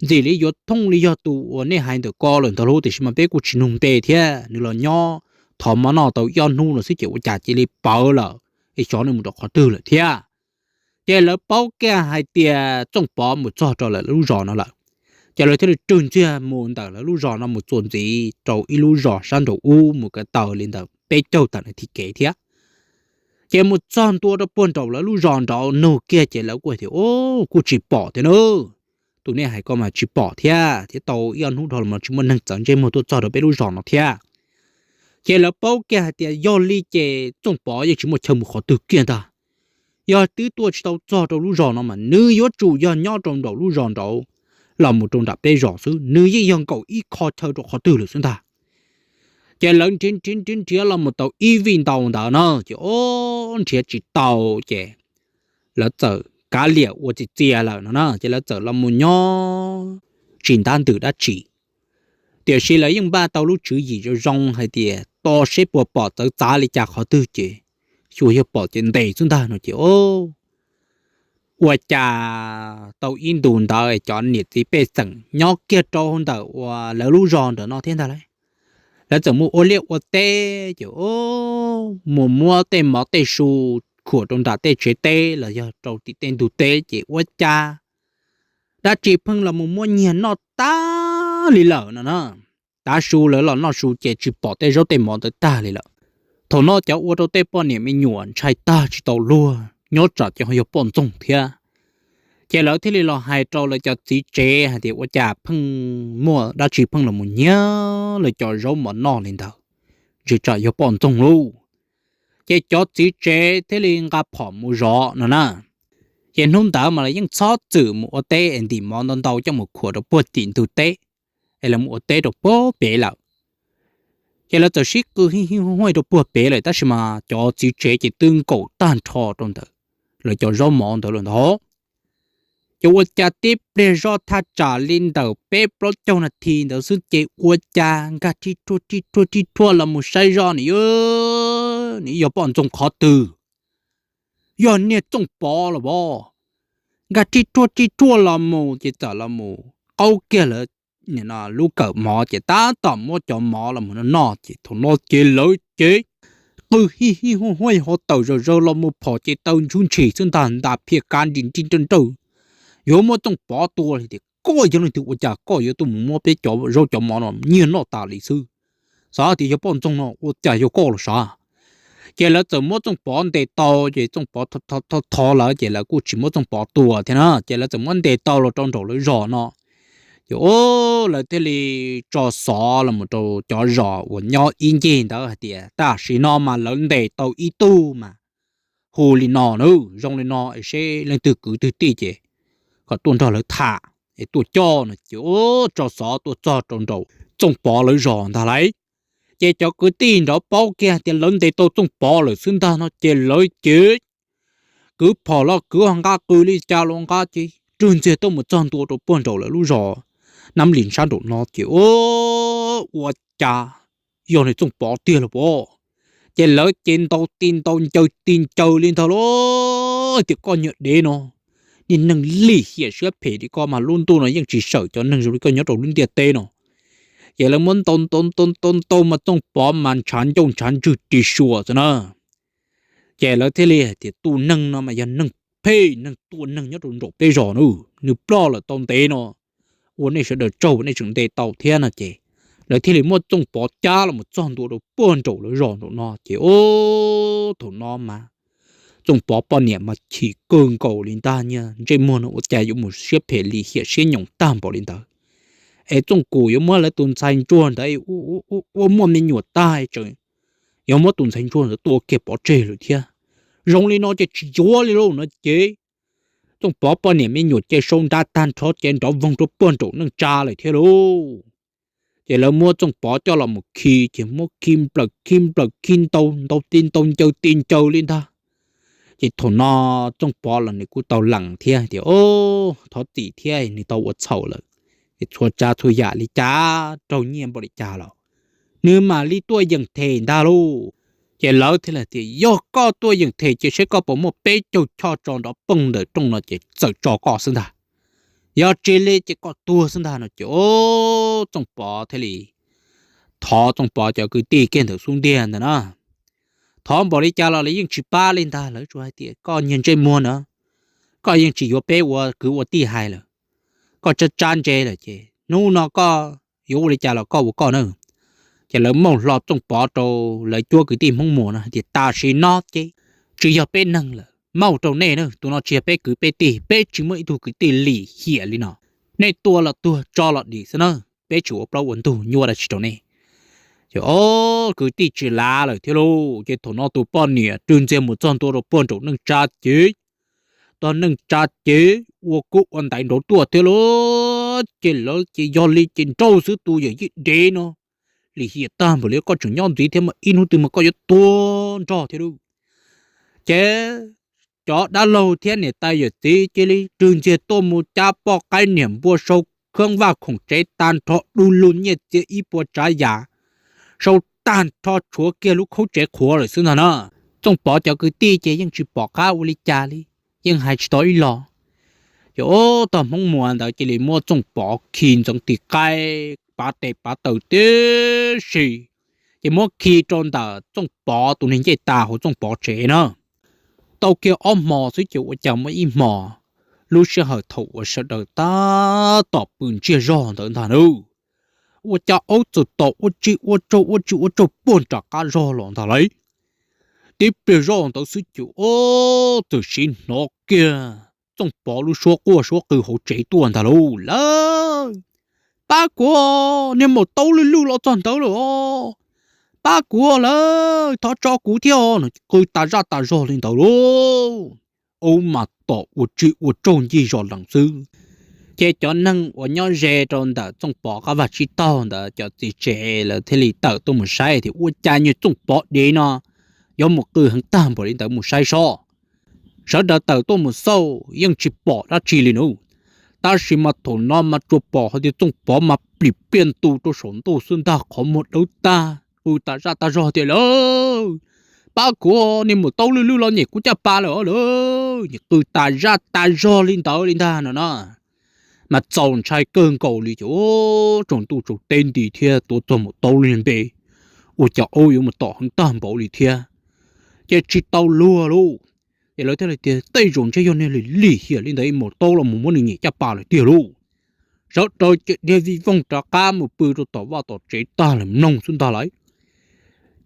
ntxim li yuav thooj li yog tus uas nej hais ntawm ko lawm ntag lauj, tiam sis mas peb kuj tsis nug npe thiab, nws los nyob thov mov noj tau ib ob hnub no xwb ces ua cas cia li pawv lawm, es xyov nws mus rau qhov twg lawm thiab. Ces lawv paub kiag hais tias Txooj Pov mus txog rau lawv lub zos no lawm. Ces lawv thiaj li rwg ntxiag mus ntawm lawv lub zos no mus txuas ntxiv rau ib lub zos sab nraum ub mus kev taw li ntawm peb caug tam no thiv kev thiab. Ces mus txog ntua rau puag nraum lawv lub zos nraud nug kiag ces lawv kuj tias, o, kuj tsis pom thiab nawb, tus nej hais ko mas tsis pom thiab, thiab tau ib ob hnub dhau los tsis muaj neeg txawv ntsej muag tuaj txog rau peb lub zos no thiab. Ces lawv paub kiag hais tias yog li ces Txooj Pov yeej tsis muaj chaw mus qhov twg kiag ntag. Yog twb tuaj tsis tau txog rau lub zos no mas nws yuav tsum yog nyob rau nraum lub zos nraud los mus rau nram peb zos xwb, nws yeej yog nkaum ib qho chaw rau qhov twg lawm xwb ntag. Ces lawv nrhiav nrhiav nrhiav nrhiav los mus tau ib vij ntau ntawd na, ces o, nrhiav tsis tau, ces lawv txawm kav liam ua txias txias lawm no na, ces lawv txawm los mus nyob tsis ntab ntws dab tsi. Tiam sis lawv yeej npaj tau lub tswv yim zoo zoo hais tias tos seb puas pom txawv txav li cas qhov twg ces xyuas yog pom ces ntes xwb ntag no ces o, ua cas tau ib ntus ntawd cov niam txiv pej xeem nyob kiag rau ntawm uas lawv lub zos ntawm no thiab ntag lauj. Lawv txawm mus ua liaj ua teb ces o, mus muab tej mov tej su khuam rau nram tej tsev teb los yog rau tim tej ntug teb ces ua cas dab tsi pheej los mus muab nyiag noj tag li lawm no na. Tav su lawv los noj su ces tsis pom tej zaub tej mov ntawd tag li lawm. Thaum no cov ua rau tej poj niam me nyuam ntshai tag tsis tau luag, nyob tsam ces ho yog poj ntxoog thiab. Ces lawv thiaj li los hais rau lawv cov txiv tsev hais tias ua cas pheej muaj dab tsi pheej los mus nyiag lawv cov zaub mov noj li ntawd, ntshe tsam yog poj ntxoog lauj. Ces cov txiv tsev thiaj li nqa phom mus zov no na. Ces hnub ntawd mas lawv yeej txhob txwm mus ua teb es ntim mov ntau ntau coj mus khuam rau puag tim ntug teb, es lawv mus ua teb rau puag pem lawm. Ces lawv txawm sib qw hij hij huaj rau puag pem lawm, tab sis mas cov txiv tsev ces twb nkaum tag nrho rau ntawm lawv cov zaub mov ntawd lawm ntag. Ces ua cas tib pliag zoj thaj tsam li ntawm peb plaub caug nas this ntawd xwb ces ua cas nkag rhib rhuaj rhib rhuaj rhib rhuaj los mus saib zoj nws, nws yog poj ntxoog qhov twg, yog niag Txooj Pov los as. Nkag rhib rhuaj rhib rhuaj los mus ces txawm los mus qaub kiag lawv lub kawm mov ces tab tom muab cov mov los mus noj noj ces thaum no ces lawv ces qw hij hij huaj huaj hauv tawm zawg zawg los mus phom ces taw ntsuj ntshis xwb ntag, nta phiaj kav nris nrij nrawj nrawj, yuav muab Txooj Pov tua li tias koj yog leej twg ua cas koj yuav tuaj mus muab peb cov zaub cov mov no nyiag noj tas li xwb. Xav tias yog poj ntxoog no ua cas yog koj los sav. Ces lawv txawm muab Txooj Pov ntes tau ces Txooj Pov thov lawv ces lawv kuj tsis muab Txooj Pov tua thiab na, ces lawv txawm muab ntes tau los rau nraum lawv zos no. Ces lawv thiaj li tso xov los mus rau cov zos uas nyob ib ncig ntawd hais tias tam sim no mas lawv ntes tau ib tug mas hu li no na, zoo li no es seb leej twg kwv twg tij ces kom tuaj nrog lawv tham es tuaj coj no ces tso xov tuaj txog rau nraum Txooj Pov lawv zos ntag lauj. Ces cov kwv tij nrov paub kiag tias lawv ntes tau Txooj Pov lawm xwb ntag no ces lawv ces kwv phom los kwv nqa qws li cas los nqa ces rwg ntxiag tuaj mus txog ntua rau puag nraum lawv lub zos Nab Lis sab nraum no ces ua cas yog niag Txooj Pov tiag los as. Ces lawv ces ntaus ti ntaus ncaws ti ncaws li ntag lauj, tias koj niag dev no, niag neeg lim hiam siab phem li koj mas lub ntuj no yeej tsis sawm cov neeg zoo li koj nyob rau lub ntiaj teb no. Ces lawv muab ntaus ntaus ntaus ntaus ntaus mas Txooj Pov mas ntshav ncauj ntshav ntswg ris suas xwb na. Ces lawv thiaj li hais tias tus neeg no mas yog neeg phem neeg tua neeg nyob rau nraum peb zos na, nws ploj lawm tau ntev no, ua nej sawv daws tsaug nej tseem ntes tau thiab no ces lawv thiaj li muab Txooj Pov cab los mus txog ntua rau puag nraum lawv zos nraum no ces thaum no mas Txooj Pov poj niam mas chim kawg nkaus li ntag, niag ntsej muag no ua cas yuav mus siab phem lim hiam siab nyoos tag npaum li ntawd. Es Txooj Pov yuav muab lawv tus ntxhais ntsuag ntawd ua muaj me nyuam tag tseem yuav muab tus ntxhais ntsuag ntawd tua kiag pov tseg lawm thiab. Zoo li no ces tsis yuav li lauj no ces Txooj Pov poj niam me nyuam ces sau nra tag nrho ces nrov voog rau puag nraum neej tsa lawm thiab lauj. Ces lawv muab Txooj Pov coj los mus khi ces muab khi nplawm khi nplawm khi ntau ntau ti ntau ncaws ti ncaws li ntag. Ces thaum no Txooj Pov los nws kuj tau lees thiab tias, o, thov txim thiab, nws tau ua txhaum lawm, es txhua tsav txhua yam li cas raug nyiaj npaum li cas los nws mam li tuaj yeem them ntag lauj. Ces lawv thiaj li tias, yog koj tuaj yeem them ces seb koj puas muaj peb caug choj tso nrov poog ntawm rooj no ces txawm tso koj xwb ntag. Yog tsis li ces koj tuag xwb ntag no ces Txooj Pov thiaj li thov Txooj Pov cov kwv tij kiag ntawm xub ntiag ntag na, thov npaum li cas los lawv yeej tsis pab li ntag. Lawv tsuas hais tias, koj niag ntsej muag na, koj yeej tsis yuav peb ua kwv ua tij hais lawm, koj tsab tsab ntse lawm ces hnub no koj yuav ua li cas los koj ua koj na. Ces lawv muab hlo Txooj Pov rau lawv cuab kwv tij Hmoob Muas no hais tias, tam sim no ces tsis yog peb neeg lawm, muab rau nej na, tus no tsis yog peb kwv peb tij, peb tsis muaj ib tug kwv tij lim hiam li no. Nej tua los tuag, tso los dim xwb na, peb tsis ua plaub ua ntug nyuaj dab tsi rau nej. Ces o, kwv tij tsis lav lawm thiab lauj. Ces thaum no tus poj niam rwg ntxiag mus txog ntua rau puag nraum neej tsa ces, tog neej tsa ces ua kub ua ntaiv nraud tuaj thiab lauj. Ces lawv ces yog li ces nrauj xwb, tus yawm yij dev no lim hiam tag npaum li, koj tseem nyob ntxiv thiab mas ib hnub twg mas koj yuav tuag nrog thiab lauj. Ces cov dab laug thiab niam tais yawm txiv cia li rwg ntxiag tuaj mus cab poj qaib niam npua, sau khab vaj khoom tsev tag nrho, du lug nyiaj txiag ib puas tsav yam, sau tag nrho, tshuav kiag lub khaub tsev qhuav lawm xwb ntag na. Txooj Pov cov kwv tij ces yeej tsis pom qab ua li cas li, yeej hais tsis tau ib los. Ces o, tog Hmoob Muas ntawd cia li muab Txooj Pov khi ntxeev tig qaib pav tes pav taw tib si, ces muab khi rau ntawm Txooj Pov tus niag ncej tas hauv Txooj Pov tsev na. Tau kiag ob hmos xwb ces ua cas muaj ib hmos, lub sij hawm thaum uas sawv daws tab tom pw ntsiag zog ntawd ntag na, ua cas aub txawm tom ua tsi ua tsaug ua tsi ua tsaug puag nram qab zog los ntag lauj. Tib pliag zoj ntawd xwb ces o, txawm siv hnov kiag Txooj Pov lub suab quaj suab qw hauv tsev tuaj ntag lauj. Lawv, pab kuv, niag maum taub lwj lwj los txog ntawd lawm os, pab kuv lawv, thov tso kuv thiab os, no qw tas zaj tas zog li ntawd lauj. aub mas tom ua tsi ua tsaug ncig zos lees xwb. Ces cov neeg uas nyob ze rau ntawm Txooj Pov qab vaj tsib taug ntawd cov txiv tsev lawv thiaj li tawm tuaj mus saib tias ua cas nyuag Txooj Pov dev no yuav mus qw heev tag npaum li ntawd mus saib sob. Sawv daws tawm tuaj mus xauj yeej tsis pom dab tsi li nub. Tab sis mas thaum no mas tsuas pom hais tias Txooj Pov mas plim pliaj ntu rau saum ntuj xwb ntag, qhov muag dawb tag qw tas zaj tas zog tias lawm, pab kuv, nej mus taub lwj lwj los nyem kuv caj pas lawm lawm, nyem qw tas zaj tas zog li ntawd li ntag no na. Mas txaus ntshai kawg nkaus li ces tsaus ntuj tsaus teb nti thiab tuaj txog mus taub lwj npe, ua cas aub yuav mus tom heev tag npaum li thiab. Ces tsis tau luag lauj. Ces lawv thiaj li tias tej zaum ntshe yog niag lim lim hiam li ntawd mus taub los mus muab nws nyem caj pas lawm tiag lauj. Sawv daws ces dhia vij voog rov qab mus pw rau tom vaj tom tsev tag lawm mloog xwb ntag lauj.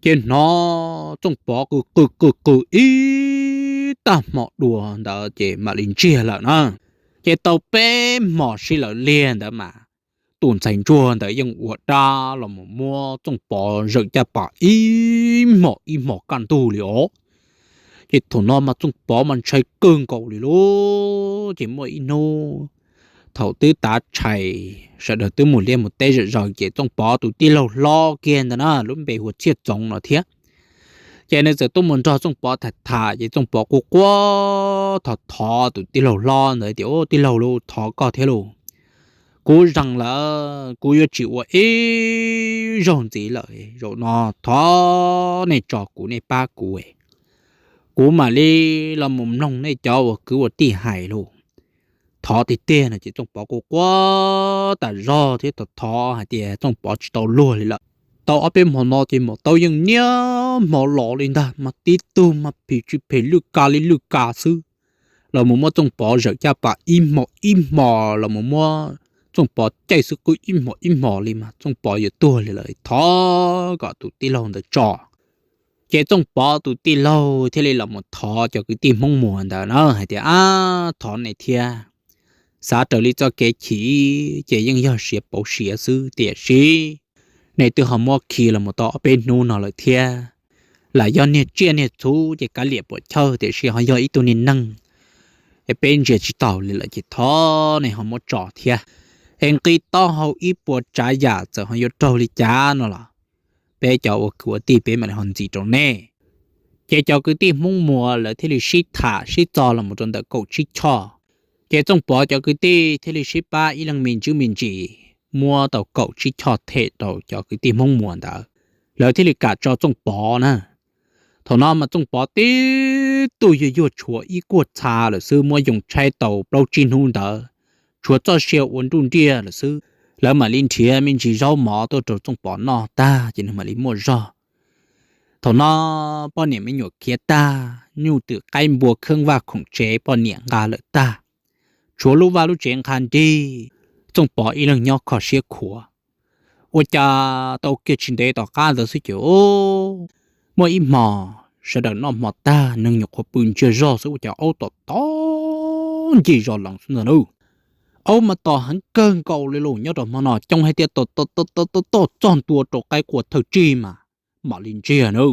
Ces hnov Txooj Pov qw qw qw qw ib tag hmo dua ntawd ces mam li ntsiag lawm na. Ces tau peb hmos sib law liag ntawd mas tus ntxhais ntsuag ntawd yeej ua dab los mus muab Txooj Pov zawm caj pas ib hmos ib hmos kaj ntug li os. Ces thaum no mas Txooj Pov mas ntshai kawg nkaus li lauj. Ces muaj ib hnub thaum twb tav tshais sawv daws twb mus liaj mus teb zom zaws ces Txooj Pov tus tij laug hlob kiag ntawd na lub npe hu ua Txhiaj Txoov no thiab, ces nws txawm tuaj mus nrog Txooj Pov tham tham ces Txooj Pov quaj quaj thov thov tus tij laug hlob ntawd tias, Tij laug lauj, thov koj thiab lauj, kuv zeeg lawm kuv yuav tsis ua ib zaug ntxiv lawm, zaum no thov nej tso kuv, nej pab kuv, kuv mam li los mus mloog nej cov ua kwv ua tij hais lauj. Thov tiag tiag no ces Txooj Pov quaj quaj tas zog thiab thov thov hais tias Txooj Pov tsis tau luag li lawm. Tau ob peb hmo no ces maum taub yeej niaj hmo los li ntag, mas tib tug mas phim tsis phem lwj ka li lwj ka xwb. Los mus muab Txooj Pov zawm caj pas ib hmos ib hmos, los mus muab Txooj Pov caij xwb qw ib hmos ib hmos li mas Txooj Pov yuav tuag li lawm, thov kom tus tij laug ntawd tso. Ces Txooj Pov tus tij laug thiaj li los mus thov cov kwv tij Hmoob Muas ntawd na hais tias, Ab, thov nej thiab, xav raws li txoj kev chim ces yeej yog siav pauv siav xwb, tiam sis nej twb ho muab khi los mus tau ob peb hnub no lawm thiab. Lam yog niag tsiaj niag txhu ces kav liam puam chawj, tiam sis ho yog ib tug niag neeg es peb ntsia tsis taus li lawm ces thov nej ho muab tso thiab. Es nqi taub hau ib puas tsav yam txawm ho yuav raug li cas no los peb cov ua kwv ua tij peb mam li ho ntxiv rau nej. Ces cov kwv tij Hmoob Muas lawv thiaj li sib tham sib txo los mus rau ntawm kaum tsib choj. Ces Txooj Pov cov kwv tij thiaj li sib pab ib leeg me ntsis me ntsis muab tau kaum tsib choj them rau cov kwv tij Hmoob Muas ntawd, lawv thiaj li kam tso Txooj Pov na. Thaum no mas Txooj Pov tib tug yuag yuag tshuav ib kuag txha lawm xwb, muab yoo tshaib tau plaub tsib hnub ntawd, tshuav txoj sia ua nruj nriaj lawm xwb. Lawv mam li nrhiav me ntsis zaub mov tuaj rau Txooj Pov noj tag ces nws mam li muaj zog. Thaum no poj niam me nyuam khiav tag, nyuj twm qaib npua khab vaj khoom tsev poj niam nqa lawm tag, tshuav lub vaj lub tsev nqha nrig, Txooj Pov ib leeg nyob kho siab khuav. Ua cas tau kiag tsis ntev tom qab ntawd xwb ces muaj ib hmo sawv daws noj hmo tag neeg nyuam qhuav pw ntsiag zog xwb ua cas aub tom tom ncig zos lees xwb ntag na. Aub mas tom heev kawg nkaus li los nyob rau hmo no coob hais tias tom tom tom tom tom txog ntua rau qaib qua thawj tsig mas mam li ntsiag na.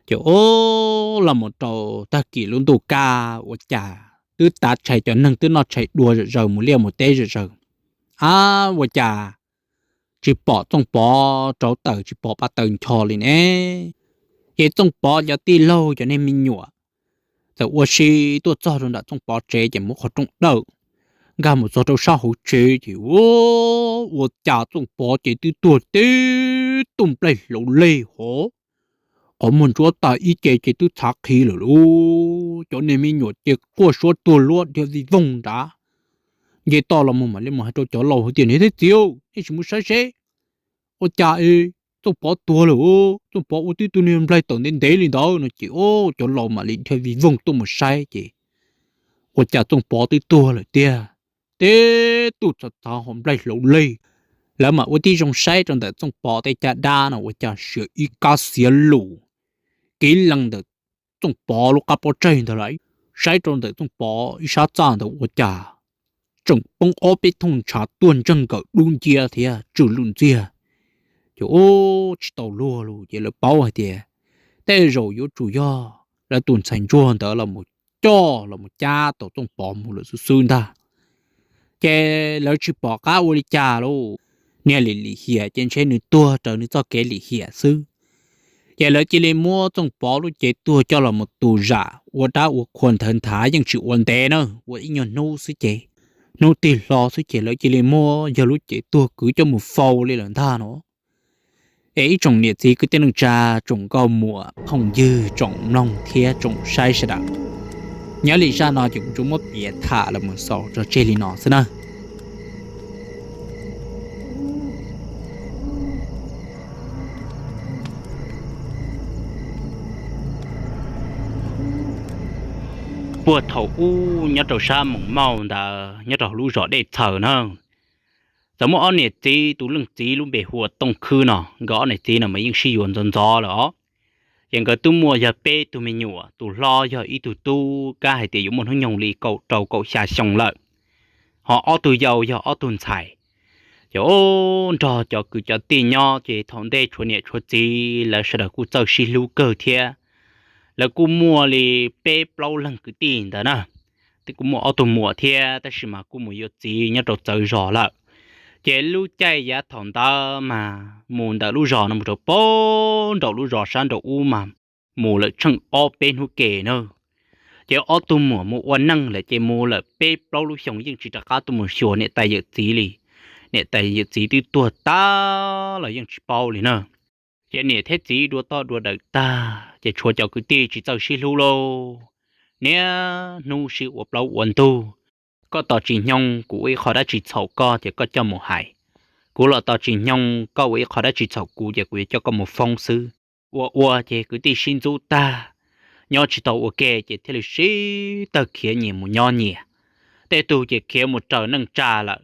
Ces ub, los mus rau tag kis lub ntuj kaj ua cas twb tav tshais cov neeg twb noj tshais dua zom zaws mus liaj mus teb zom zaws. Ab, ua cas tsis pom Txooj Pov rauv taws tsis pom paj taws ncho li ne? Ces Txooj Pov cov tij laug cov niag me nyuam txawm ua si tuaj txog rau nram Txooj Pov tsev ces muab qhov rooj dawm nkag mus txog rau sab hauv tsev ces ua, ua cas Txooj Pov ces twb tuag tib tug nplaig hlauv leg hov, qhov muag ntsuab tas ib ce ces twb txhav qhi lawm lauj. Cov niag me nyuam ces quaj suab tuag luab dhia vij voog nrad. Nce toj los mus mam li mus hais rau cov laus hais tias, Niam thiab txiv, nej sim mus saib seb ua cas Txooj Pov tuag lawm, Txooj Pov ua tib tug niag nplaig tawm ntev ntev li ntawd no ces cov laus mam li dhia vij voog tuaj mus saib ces ua cas Txooj Pov twb tuag lawm tiag, tib tug txhav txhav hauv nplaig hlauv leg. Lawv mam ua tib zoo saib rau ntawm Txooj Pov tej caj dab no ua cas siav ib kab xiav lus kiv lees ntawm Txooj Pov lub qab pob tsaig ntawd lawm. Saib rau ntawm Txooj Pov ib sab txaj ntawd ua cas tseem poob ob peb thooj ntshav tuaj ntseeg nkawm dub nciab thiab tsw lwj ntxiag. Ces ub, tsis tau luag lauj, ces lawv paub hais tias tej zaum yuav tsum yog lawv tus ntxhais ntsuag ntawd los mus coj los mus cab tau Txooj Pov mus lawm xwb xwb ntag. Ces lawv tsis pom qab ua li cas lauj, niag lim lim hiam ces ntshe nws tuag raws nws txoj kev lim hiam xwb. Ces lawv cia li muab Txooj Pov lub cev tuag coj los mus tu zam ua dab ua qhua nthawv nthav yeej tsis ua ntev na, ua ib nyuag hnub xwb ces, hnub tig hlo xwb ces lawv cia li muab yawg lub cev tuag kwv coj mus faus li lawm ntag no. Es ib tsoom niam txiv kwv tij neej tsa, tsoom nkauj muam phooj ywg, tsoom mloog thiab tsoom saib sawv daws, nyob li zaj no ces kuv tsuas muab piav tham los mus xaus tso tseg li no xwb na. Puag thaum ub nyob rau sab Moos Mauj ntawd nyob rau hauv lub zos Dej Txhaws na, txawm muaj ob niam txiv, tus leej txiv lub npe hu ua Tooj Khwb no, nkawd ob niam txiv no mas yeej sib yuav ntxov ntxov lawm os. Ces nkawd twb muaj yog peb tug me nyuam, tus hlob yog ib tug tub kab hais tias yuav muaj hnub nyoog li kaum rau kaum xya xyoo lawm, ho ob tug yau yog ob tug ntxhais. Ces nrog cov kwv cov tij nyob ces thaum ntej tshuav niam tshuav txiv lawv sawv daws kuj txawj sib hlub kawg thiab. Lawv kuj muaj li peb plaub leeg kwv tij ntawd na, kuj muaj ob tug muam thiab tab sis mas kuj mus yuav txiv nyob rau txawv zos lawm. Ces lub caij yav thaum ntawd mas mus ntawm lub zos no mus rau puag nraum lub zos sab nraum ub mas mus lawm tsheej ob peb hnub ke na. Ces ob tug muam mus ua neej lawm ces mus lawm peb plaub lub xyoos yeej tsis rov qab tuaj mus xyuas niam tais yawm txiv li. Niam tais yawm txiv twb tuag tag los yeej tsis paub li na. Ces niam thiab txiv dua toj dua dawm tag ces tshuav cov kwv tij tsis txawj sib hlub lauj. Niaj hnub sib ua plaub ua ntug, koj tos tsis nyoog kuv ua ib qho dab tsi txhaum koj ces koj coj mus hais, kuv los tos tsis nyoog koj ua ib qho dab tsi txhaum kuv ces kuv yuav coj koj mus foob xwb. Ua ua ces kwv tij sib ntxub tag, nyob tsis tau ua ke ces thiaj li sib tawg khiav nyias mus nyob nyias. Tej tug ces khiav mus raws neej tsa lawm,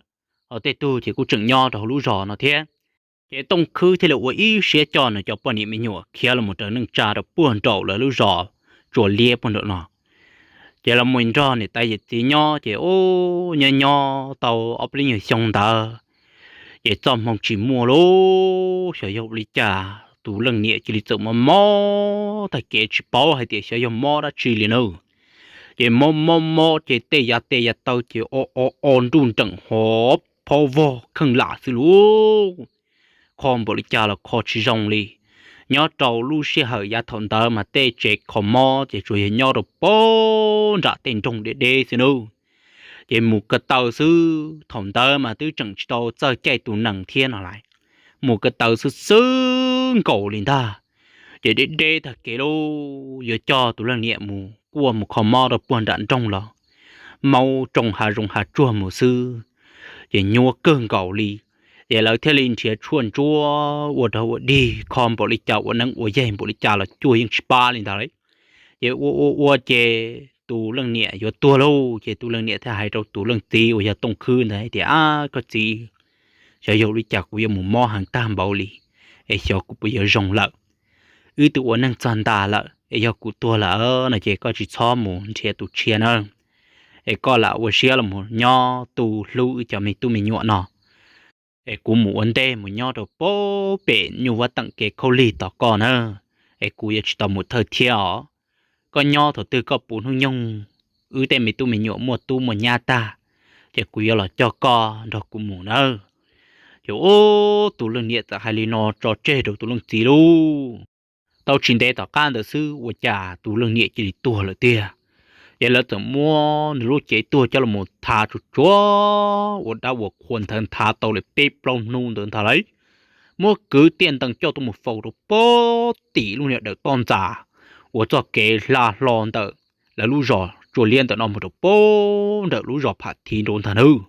ho tej tug ces kuj tseem nyob rau hauv lub zos no thiab. Ces Tooj Khwb thiaj li ua ib siab coj nws cov poj niam me nyuam khiav los mus raws neej tsa rau puag nraum lawv lub zos Tsuas Liab puag nraum no. Ces los mus nrog niam tais yawm txiv nyob ces nyob nyob tau ob peb lub nyuag xyoo ntawd, ces txoj hmoo tsis muaj lauj, xyov yog ua li cas tus leej niam cia li txawm mob mob tag kev tsis paub hais tias xyov yog mob dab tsi li na. Ces mob mob mob ces tej yav tes yav taw ces o o o nruj nreem hov phob vog kheej lam xwb lauj. Kho npaum li cas los kho tsis zoo li. Nyob rau lub sij hawm yav thaum ntawd mas tej tsev kho mob ces tsuas yog nyob rau puag nram tej nroog deb deb xwb nawb. Ces mus ko taw xwb, thaum ntawd mas twb tseem tsis tau txawj caij tus nees thiab no lawm, mus ko taw xwb xwb nkaus li ntag. Ces deb deb tag kev lauj, yuav coj tus leej niam mus kuaj mus kho mob rau puag nram nroog los, maub tsoo hav zoov hav tsuag mus xwb, ces nyuaj kawg nkaus li. Ces lawv thiaj li nrhiav tshuaj ntsuab ua rag ua dig kho npaum li cas ua neeb ua yaig npaum li cas los cuag yeej tsis pab li ntag lauj. Ces ua ua ua ces tus leej niam yuav tuag lauj, ces tus leej niam thiaj hais rau tus leej txiv uas yog Tooj Khwb ntawd hais tias, Ab, koj txiv, xyov yog ua li cas kuv yuav mus mob heev tag npaum li, es xyov kuv puas yuav zoo lawm. Wb twb ua neej txog nta lawm, es yog kuv tuag lawm no ces koj tsis txhob mus nrhiav tus tshiab na, es koj lam ua siab los mus nyob tu hlub wb cov me tub me nyuam no. Es kuv mus ua ntej mus nyob rau puag pem nyuj vaj teem kev khaub lig tos koj na, es kuv yuav tsis tau mus thawj thiab os. Koj nyob thaum twg koj puv hnub nyoog, wb tej me tub me nyuam muaj tub muaj nyab tag, ces kuv yuav los coj koj nrog kuv mus nawb. Ces ub, tus leej niam txawm hais li no tso tseg rau tus leej txiv lauj. Tau tsis ntev tom qab ntawd xwb ua cas tus leej niam cia li tuag lawm tiag. Ces lawv txawm muab nws lub cev tuag coj los thav tsuag tsuag ua dab ua qhua nthawv nthav tau li peb plaub hnub ntawd ntag lauj. Muab kwv tiaj ntees coj tuaj mus faus rau puag tim lub niag dawm toj ntxas uas txoj kev hla hlo ntawm lawv lub zos Tsuas Liab ntawm no mus rau puag nram lub zos Pham Thiv nraud ntag nawb.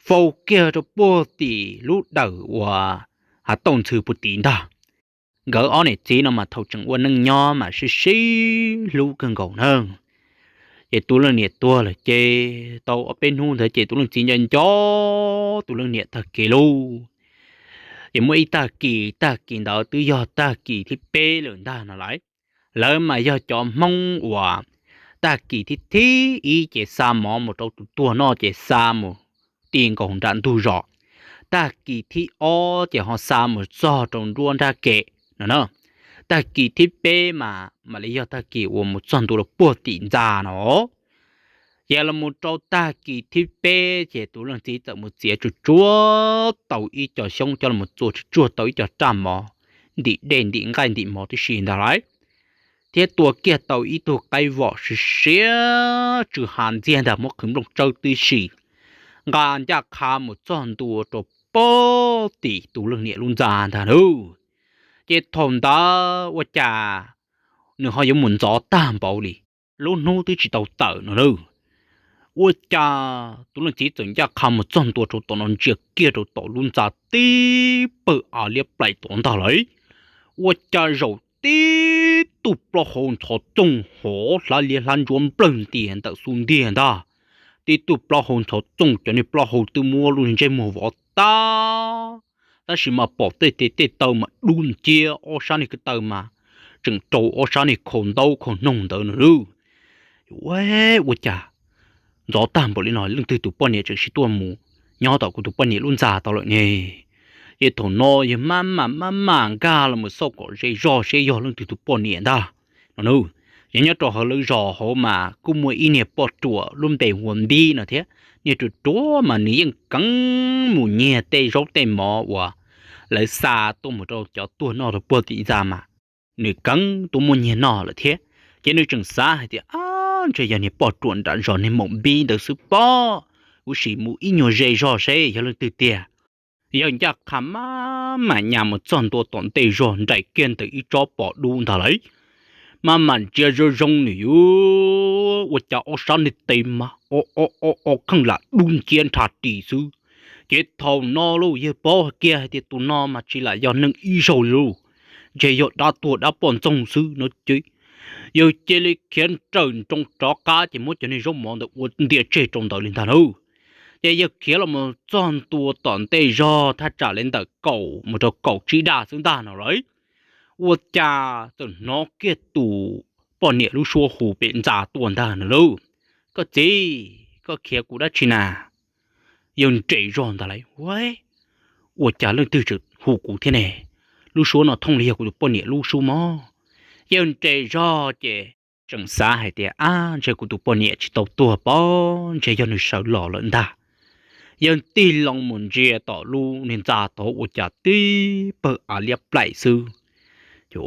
Faus kiag rau puag tim lub dawm uas Hav Tauj Ntxhw puag tim ntag. Nkawd ob niam txiv no mas thaum tseem ua neej nyob mas sib sib hlub kawg nkaus na. Ces tus leej niam tuag lawm ces tau ob peb hnub ntawd ces tus leej txiv nco nco tus leej niam tag kev lauj. Ces muaj ib tag kis, tag kis ntawd twb yog tag kis thib peb lawm ntag no lauj. Lawv mas yog cov Hmoob uas tag kis thib thib ib ces xa mov mus rau tus tuag noj ces xa mus ti nkaus nram ntug zos. Tag kis thib ob ces ho xa mus txog rau nruab nrab ke no na. tag kis thib peb mas mam li yog tag kis uas mus txog ntua rau puag tim ntxa no. Ces los mus rau tag kis thib peb ces tus leej txiv txawm mus txiav tsuag tsuag tau ib co xyoob coj los txua tsuag tsuag tau ib co raj mov, ntim dej ntim nqaij ntim mov tib si ntag lauj, thiab tua kiag tau ib tug qaib vom siav siav tsw ha ntxiag ntag, muab qhwv nplooj tsawb tib si, nqa ncaj qha mus txog ntua rau puag tim tus leej niam lub ntxa ntag lauj. Ces thaum ntawd ua cas nws ho yuav mus ntxov tag npaum li, lub hnub twb tsis tau tawm no lauj. Ua cas tus leej txiv txawm ncaj qha mus txog ntua rau tom no, ntsia kiag rau tom lub ntxa tib pawg av liab plaim tod ntag lauj, ua cas zaum tib tug plaub hau ntxhov txooj hov hlav liab hlav ntsuab nplawg ntias ntawm xub ntiag ntag. Tib tug plaub hau ntxhov txooj, cov niag plaub hau twb muab lub ntsej muag vov tag, tab sis mas pom tej tes tej taw mas dub nciab, ob sab niag ko taw mas tseem rau ob sab niag khau ntaub khau noog ntawd no lauj. Ua, ua cas ntxov tag npaum li no leej twg tus poj niam tseem sib tuaj mus nyob tom kuv tus poj niam lub ntxa tau lawm ne? Ces thaum no yawg maj mam maj mam nkag los mus xauj kom ze zog seb yog leej twg tus poj niam ntag no. Yog nyob rau hauv lawv zos hauv mas kuj muaj ib niag poj ruam lub npe hu ua Npib no thiab. Niag ruam ruam mas nws yeej keev mus nyiag tej zaub tej mov uas lawv xa tuaj mus rau cov tuag noj rau puag tim ntxa mas nws keev tuaj muab nyiag noj lawm thiab. Ces nws tseem xav hais tias, ab, ntshe yog niag poj ruam nram zos niag maum Npib ntawd xwb pob, kuv sim mus ib nyuag ze zog seb yog leej twg tiag. Yawg ncaj qha maj mam nyas mus txog ntua tom ntej zog, nraim kiag ntawm ib tsob pos dub ntag lauj, maj mam ntsia zoo zoo nws yuav ua cas ob sab niag tes mas o o o o kheej lam dub nciab nrhab ris xwb. Ces thaum no lauj yawg paub kiag hais tias tus no mas tsis lam yog neeg ib zaug li lauj, ntshe yog dab tuag dab poj ntxoog xwb no ces yawg cia li khiav nrawm nroos rov qab ces muab cov niag zaub mov ntawd ua ntia tseg rau ntawd li ntag lauj. Ces yawg khiav los mus txog ntua tom ntej zog thaj tsam li ntawm kaum mus rau kaum tsib daj xwb ntag no lauj, ua cas txawm hnov kiag tus poj niam lub suab hu pem ntxa tuaj ntag no lauj. Koj txiv, koj khiav kuv dab tsi na? Yawg nres zog ntag lauj, ua, ua cas leej twg tseem hu kuv thiab ne? Lub suab no thooj li yog kuv tus poj niam lub suab mog. Yawg nres zog ces tseem xav hais tias, ab, ntshe kuv tus poj niam tsis tau tuag pob, ntshe yog nws sawv los lawm ntag. Yawg tig loo mus ntsia tom lub niag ntxa tod ua cas tib pawg av liab plaim xwb. Ces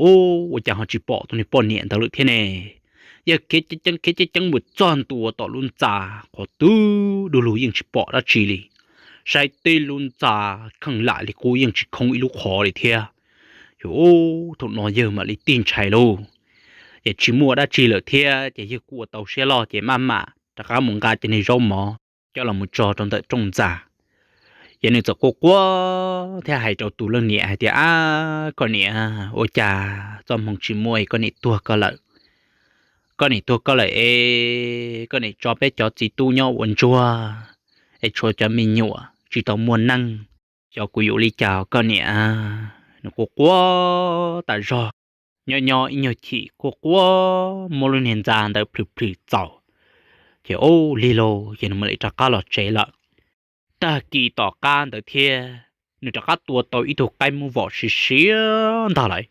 ua cas ho tsis pom tus niag poj niam ntawd lawm thiab ne? Yawg khiav ceev ceev khiav ceev ceev mus txog ntua tom lub ntxa qhov twg du lug yeej tsis pom dab tsi li. Saib tib lub ntxa kheej lam li qub yeej tsis khoob ib lub qhov li thiab. Ces thaum no yawg mam li tig ntshai lauj, ces tsis muaj dab tsi lawm thiab ces yawg kuj ua tau siab loj ces maj mam rov qab mus nqa cov niag zaub mov coj los mus tso rau ntawm rooj ntxa. Ces nws txawm quaj quaj thiab hais rau tus leej niam hais tias, ab, koj niam, ua cas txoj hmoo tsis muaj es koj niam tuag koj lawm? Koj niam tuag koj lawm es koj niam tso peb cov txiv tub nyob ua ntsuag es tshuav cov me nyuam tsis tau muaj neej, xyov kuv yuav li cas koj niam. Nws quaj quaj tas zog, nyob nyob ib nyuag chim quaj quaj muab lub niag ntxa ntawd plhws plhws txaus, ces ua lig lauj ces nws mam li rov qab los tsev lawm. Tag kis tom qab ntawd thiab nws rov qab tua tau ib tug qaib muab vom siav siav ntag lawm,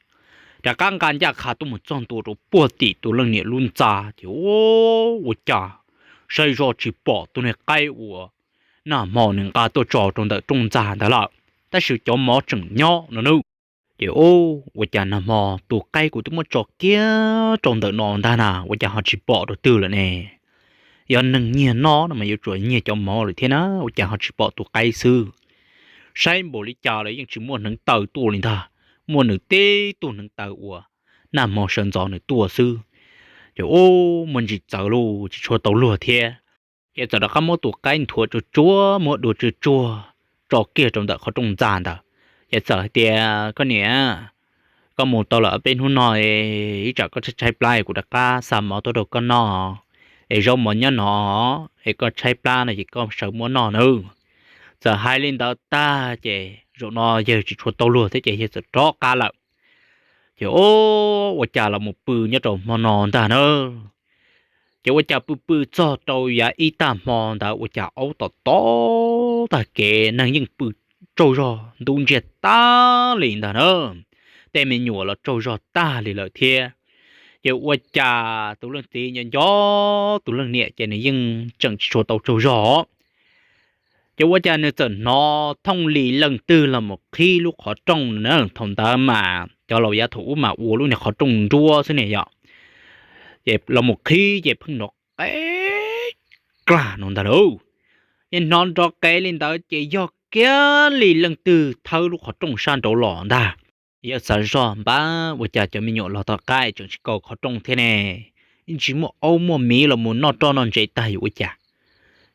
rov qab nqa ncaj qha tuaj mus txog ntua rau puag tim tus leej niam lub ntxa ces ua cas saib zoj tsis pom tus niag qaib uas nag hmo nws nqa tuaj tso rau ntawm rooj ntxa ntawd lawm, tab sis cov mov tseem nyob no nawb. Ces ua cas nag hmo tus qaib kuv twb muab tso kiag rau ntawm no ntag na ua cas ho tsis pom rau twg lawm ne? Yog neeg nyiag no no mas yuav tsum nyiag cov mov lawm thiab na ua cas ho tsis pom tus qaib xwb. Saib npaum li cas los yeej tsis muaj hneev taw tuaj li ntag, muaj nws tib tug hneev taw uas nag hmo sawv ntxov nws tuaj xwb. Ces ua muaj ntsis txawv lauj tsis tshua tau luag thiab. Ces txawm rov qab muab tus qaib nthuav tsuag tsuag muab dua tsuag tsuag tso kiag rau ntawm qhov rooj ntxa ntawd. Ces txawm hais tias, koj niam, koj mus tau lawm peb hnub no, ib tsam koj tshaib tshaib plab es kuv rov qab xa mov tuaj rau koj noj, es zaub mov nyob no, es koj tshaib plab no ces koj sawv muab noj nawb. Txawm hais li ntawd tag ces zaum no yawg tsis tshua tau luag thiab ces yawg txawm rov qab lawm. Ces ua cas los mus pw nyob rau hmo no ntag na. Ces ua cas pw pw txog rau yav ib tag hmo ntawd ua cas aub tom tom tag kev, neeg yeej pw tsaug zog ntub ntsiag tag li ntag na. tej me nyuam los tsaug zog tag li lawm thiab. Ces ua cas tus leej txiv nco nco tus leej niam ces nws yeej tseem tsis tshua tau tsaug zog. Ces ua cas nws txawm hnov thooj li leej twg los mus qhib lub qhov rooj na. Thaum ntawd mas cov laus yav thaum ub mas ua lub niag qhov rooj nruab xwb ne yom. Ces los mus qhib ces pheej nrov qe klag no ntag lauj. Ces hnov nrov qe li ntawd ces yog kiag li leej twg thawb lub qhov rooj sab nraud los ntag. Yawg xav zoj npab ua cas cov me nyuam los tom qab tseem tsis kaus qhov rooj thiab ne, yeej tsis muaj aub muaj miv los mus noj roj noj ntsev tag yuav ua cas.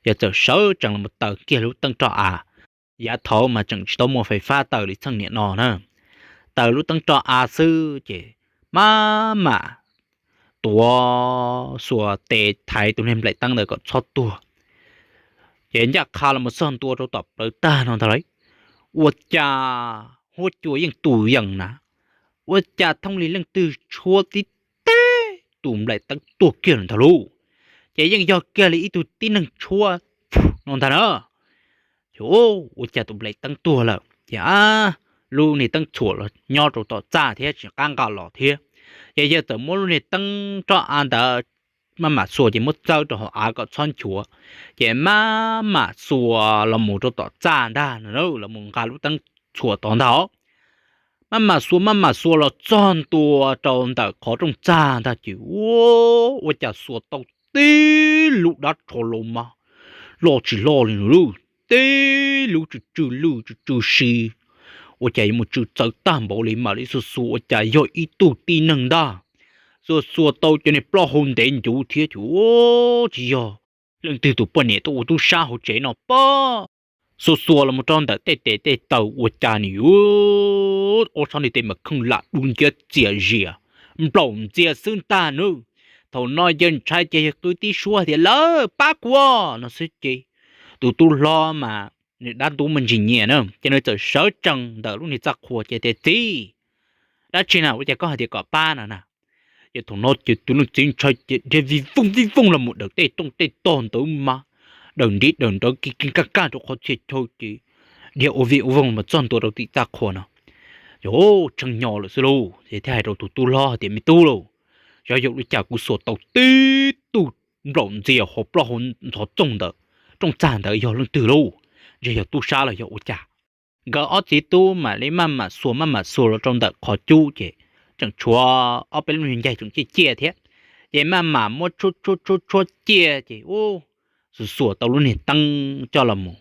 Yawg txawm sawv tsees los mus taws kiag lub teeb roj av. Yav thaud mas tseem tsis tau muaj fais fab taws li txheej niam no na. Taws lub teeb roj av xwb ces maj mam tuav xuas tes thaiv tus niag nplaim teeb ntawd kom txhob tuag. Ces ncaj qha los mus txog ntua rau tom plawv tag no ntag lauj, ua cas huab cua yeej tus yees na, ua cas thooj li leej twg tshuab tib teg tus nplaim teeb tuag kiag lawm ntag lauj. Ces yeej yog kiag li ib tug tib neeg tshuab no ntag na. Ces ua cas tus nplaim teeb tuag lawm ces lub niag teeb txhuam los nyob rau tom txaj thiab tsis qab nqa los thiab. Ces yawg txawm muab lub niag teeb roj av ntawd maj mam xuas ces muab txawb rau hauv av kom txhob nchuav. Ces maj mam xuas los mus rau tom txaj ntag, los mus nqa lub teeb txhuam tod ntag. Maj mam xuas maj mam xuas los txog ntua rau ntawm qhov rooj txag ntag ces ua cas xuas tau tib lub dab tsho los mas loj tsis loj li no lauj, tib lub tsw tsw lwj tsw tsw si. Ua cas yuav mus tsw txawv tag npaum li, mam li xuas xuas ua cas yog ib tug tib neeg ntag. Xuas xuas tau cov niag plaub hau ntev ncuv thiab ces tsis yog leej twg tus poj niam tuaj ua tub sab hauv tsev no pob. Xuas xuas los mus rau ntawm tej tes tej taw ua cas nws yuav ob sab niag tes mas kheej lam dub nciab txias zias, nplaum ntxias xwb ntag nawb. Thaum no yawg ntshai ces yawg qw tib suab tias lawv pab kuv no xwb ces tus tub hlob mas nws dab ntub muaj ntsis nyiam na ces nws txawm sawv tsees ntawm lub niag txaj qhua ces tias txiv, dab tsi na ua cas koj hais tias kom pab no na. Ces thaum no ces tus leej txiv ntshai ces dhia vij vooj vij vooj los mus dawm tej rooj tej tog ntawd mas dawm ntiv dawm nrawv ki ki kaj kaj rau qhov txhia chaw ces dhia ua vij ua voog mas txog ntua rau tim txaj qhua no. Ces tshee nyo lawm xwb lauj ces thiaj hais rau tus tub hlob hais tias me tub lauj, xyov yog li cas kuv xuas tau tib tug nplaum ntxias hauv plaub hau ntxhov txooj ntawd, rooj txag ntawd yog leej twg lauj, ntshe yog tub sab los yog ua cas. Nkawd ob txiv tub mam li maj mam xuas maj mam xuas los rau ntawm qhov cub ces tseem tshuav ob peb lub niag ncaig tseem ciaj ciaj thiab. Ces maj mam muab tshuab tshuab tshuab tshuab ciaj ces u, xuas xuas tau lub niag teeb coj los mus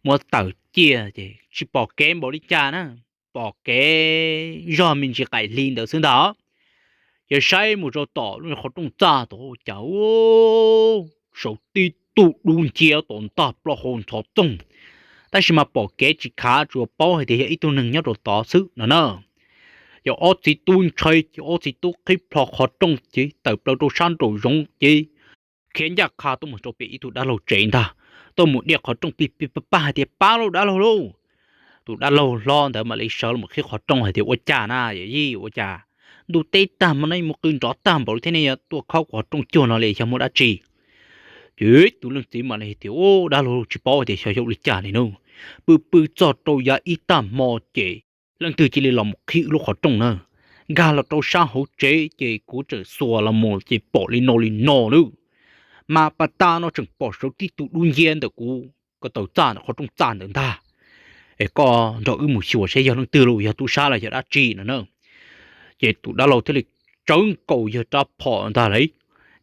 muab taws ciaj ces tsis pom kev npaum li cas na, pom kev zog me ntsis qaim hli ntawd xwb ntag. Ces saib mus rau tom lub qhov rooj txaj tod cas u, saum tib tug dub nciab tom ntag plaub hau ntxhov txooj, tab sis mas pom kev tsis khav tsuas paub hais tias yog ib tug neeg nyob rau tod xwb no na. Ces ob txiv tub ntshai ces ob txiv tub qhib plho qhov rooj ces tawm plaws rau sab nraum zoov ces khiav ncaj qha tuaj mus rau pem ib tug dab laug tsev ntag, tuaj mus diaj qhov rooj pig pig paj paj hais tias pab lauj dab laug lauj. Tus dab laug hlob ntawd mam li sawv los qhib qhov rooj hais tias ua cas na yawm yij, ua cas ntuj teb tag hmo no mus qw nrov tag npaum li thiab nej yuav tuaj khob kuv qhov rooj cuag no li yog muaj dab tsi? Ces tus leej txiv mam li hais tias u, dab laug tsis paub tias xyov yog ua li cas li no, pw pw txog rau yav ib tag hmo ces leej twg cia li los mus qhib wb lub qhov rooj na, nkag los rau sab hauv tsev ces kuv txawm xuas los mus ces pom li no li no na. Mas pas tas no tseem pom saum tib tug dub nciab ntawm kuv ko taw txaj ntawm qhov rooj txaj ntawd ntag. Es koj nrog wb mus xyuas saib yog leej twg los yog tub sab los yog dab tsi no na. Ces tus dab laug thiaj li tsawv nkaus yawg rab phom ntag lauj,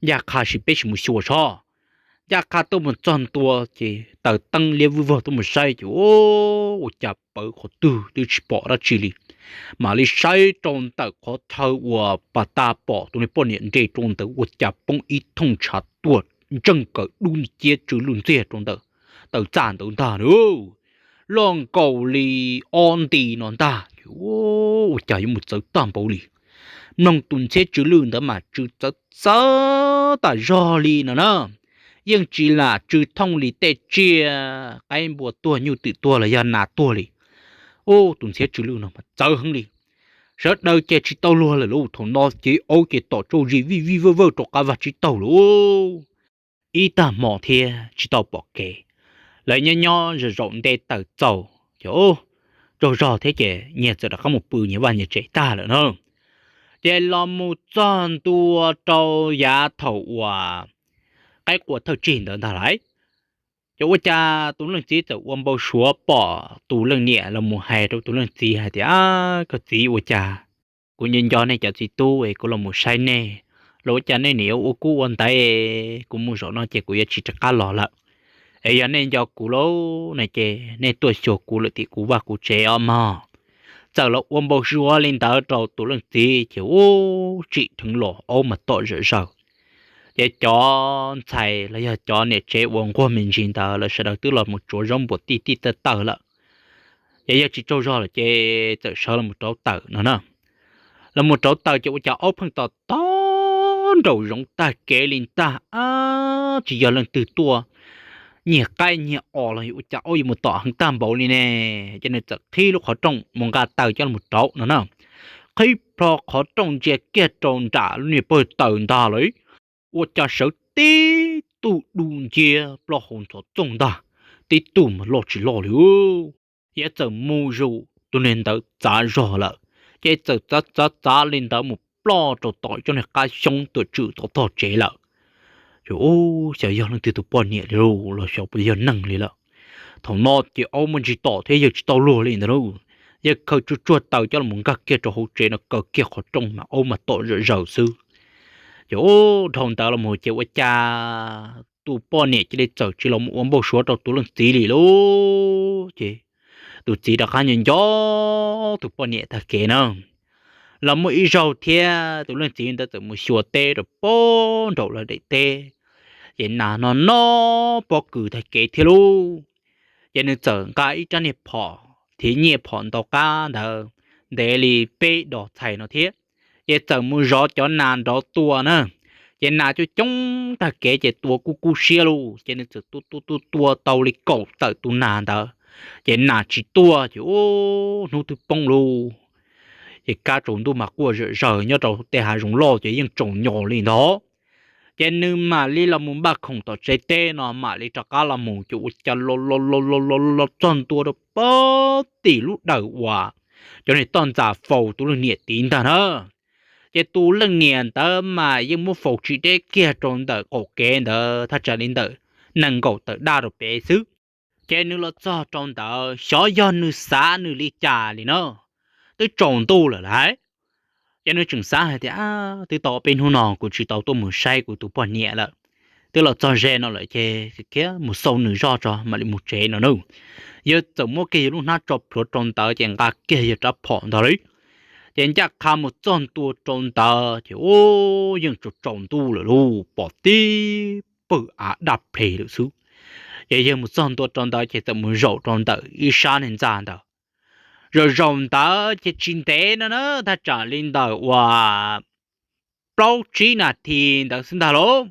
ncaj qha sis peb sim mus xyuas seb. Ncaj qha tuaj mus txog ntua ces taws teeb liab vwj vog tuaj mus saib ces ua cas pawv qhov twg twb tsis pom dab tsi li. Mam li saib rau ntawm qhov chaw uas pas tas pom tus niag poj niam nres rau ntawd ua cas poob ib thooj ntshav tuaj ntseeg kawg dub nciab tsw lwj ntxiag rau ntawm taw txaj ntawd ntag na. Loj nkaus li ob nti no ntag, ua cas yuav mus txawv tag npaum li. Mloog tus ntxhiab tsw lwj ntawd mas tsw txawv txawv tas zog li no na, yeej tsis lam tsw thooj li tej tsiaj qaib npua tuag nyuj twm tuag los yog nas tuag li. Ub, tus ntxhiab tsw lwj no mas txawv heev li. Sawv daws ces tsis tau luag lawm lauj, thaum no ces aub ces tom tsauj zis vij vij vawj vawj rau qab vaj tsib taug lauj. Ib tag hmo thiab tsis tau pom kev, lawv nyob nyob zaum zaum nte taws txaus ces tsaug zog thiab ces nyias txawm rov qab mus pw nyias vaj nyias tsev tag lawm na. Ces los mus txog ntua rau yav thaum uas qaib qua thawj tsig ntawd ntag lauj, ces ua cas tus leej txiv txawm ua npau suav pom tus leej niam los mus hais rau tus leej txiv hais tias, Koj txiv, ua cas kuv nco nco nej cov txiv tub es kuv los mus saib nej los ua cas nej niaj ua kub ua ntaiv, kuv mus zaum no ces kuv yuav tsis rov qab los lawm. Es yog nej nco kuv lauj no ces nej tuaj xyuas kuv lawm tim kuv vaj kuv tsev os mog. Txawm los ua npau suav li ntawd rau tus leej txiv ces ub, tsim dheev los aub mas tom zom zaws. Ces cov ntxhais los yog cov niam tsev uas nquag me ntsis ntawd lawv sawv daws twb los mus tsuav zaub npuas tij tij tawj tawg lawm. Ces yog tsis tsaug zog lawm ces txawm sawv los mus rauv taws no na. Los mus rauv taws ces ua cas aub pheej tom tom nraum zoov tag kev li ntag, ab tsis yog leej twg tuaj nyiag qaib nyiag os los ua cas aub yuav mus tom heev tag npaum li ne. Ces nws txawm qhib lub qhov rooj mus nqa taws coj los rauv no na. Qhib plho qhov rooj ntsia kiag rau nram lub niag pawg taws ntag lawm, ua cas sawv tib tug du nciab plaub hau ntxhov txooj ntag, tib tug mas loj tsis loj li. Ces txawm mus zus tus niag ntawd txav zog lawm, ces txawm txav txav txav li ntawd mus ploj rau tom cov niag qab xyoob tuam tswm tom tog tsev lawm. Ces ub, xyov yog leej twg tus poj niam li los xyov puas yog neeg li lawm. Thaum no ces aub muaj ntsis tom thiab yawg tsis tau luag li ntawd lauj. Yawg khaws tsuag tsuag taws coj los nkag kiag rau hauv tsev no, kaw kiag qhov rooj mas aub mas tom zom zaws xwb. Ces ub, dhau ntawd los mus ces ua cas tus poj niam cia li txawm tsis los mus ua npau suav rau tus leej txiv li lauj. Ces tus txiv rov qab nco nco tus poj niam tag kev na. Los muaj ib zaug thiab tus leej txiv ntawd txawm mus xyuas teb rau pem nraum lawv daim teb, ces nas no no pob kws tag kev thiab lauj. Ces nws txawm nqa ib rab niag phom thiab nyiaj phom ntau qab ntawd, ntev li peb dos txhais no thiab. Ces txawm mus zov cov nas nrov tua na. Ces nas coob coob tag kev ces tua kub kub siab lauj. Ces nws txawm tua tua tua tua tau li kaum tawm tus nas ntawd, ces nas tsis tuaj ces ub, hnub twb poob lauj. Ces kab tsaus ntuj mas quaj zom zaws nyob rau tej hav zoov loj ces yeej tsaus nyo li ntawd. Ces nws mam li los mus npaj khoom tom tsev teb no mam li rov qab los mus ces ua cas los los los los los los txog ntua rau pem tim lub dawm uas cov niag toj ntxas faus tus leej niam tid ntag na. Ces tus leej niam ntawd mas yeej muab faus tsis deb kiag rau ntawm qaum kev ntawd thaj tsam li ntawm nees nkaum tawm daj rau pem xwb. Ces nws los txog rau ntawd xyov yog nws xav nws li cas li na, twb tsaus ntuj lawm lauj. Ces nws tseem xav hais tias, Twb tau ob peb hnub no kuv tsis tau tuaj mus saib kuv tus poj niam lawm, twb los txog ze no lawm ces khiav mus xauj nws zoj tso mam li mus tsev no na. Yawg txawm muab kiag yawg lub hnab tso plhuav rau ntawd ces nqa kiag yawg rab phom ntag li. Ces ncaj qha mus txog ntua rau ntawd ces ub, yeej tsaus tsaus ntuj lawm lauj, pom tib pawg av daj ple lawm xwb. Ces yawg mus txog ntua rau ntawd ces txawm mus zaum rau ntawm ib sab niag ntxa ntawd. Zaum zaum ntawd ces tsis ntev no na, thaj tsam li ntawm uas plaub tsib nas this ntawd xwb ntag lauj.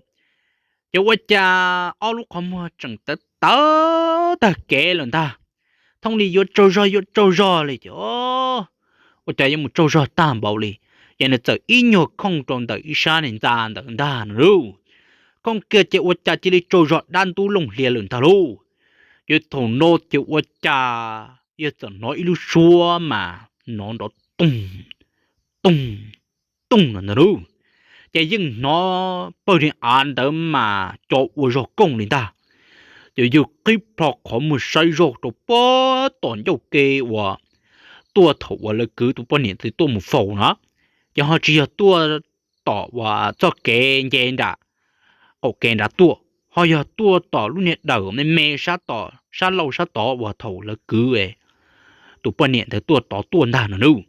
Ces ua cas ob lub qhov muag tseem tawv tawv tag kev lawm ntag, thooj li yuav tsaug zog yuav tsaug zog li ces ua cas yuav mus tsaug zog tag npaum li. Ces nws txawm ib nyuag khooj rau ntawm ib sab niag ntxa ntawd ntag no lauj. Khooj kiag ces ua cas cia li tsaug zog dab ntub looj hlias lawm ntag lauj. Ces thaum no ces ua cas yawg txawm hnov ib lub suab mas hnov nrov toog toog toog no ntag lauj. Ces yeej hnov pawg niag av ntawd mas co ua zog kooj li ntag. Ces yawg qhib plho qhov muag saib zoj rau pem tom ncauj ke uas tuaj thaum uas lawv kwv tus poj niam ntawd tuaj mus faus na, ces ho tsis yog tuaj tom uas txoj kev nce nram qaum kev nrad tuaj, ho yog tuaj tom lub niag dawm me me sab tod, sab laug sab tod uas thaum lawv kwv tus poj niam ntawd tuaj tod tuaj ntag no nawb.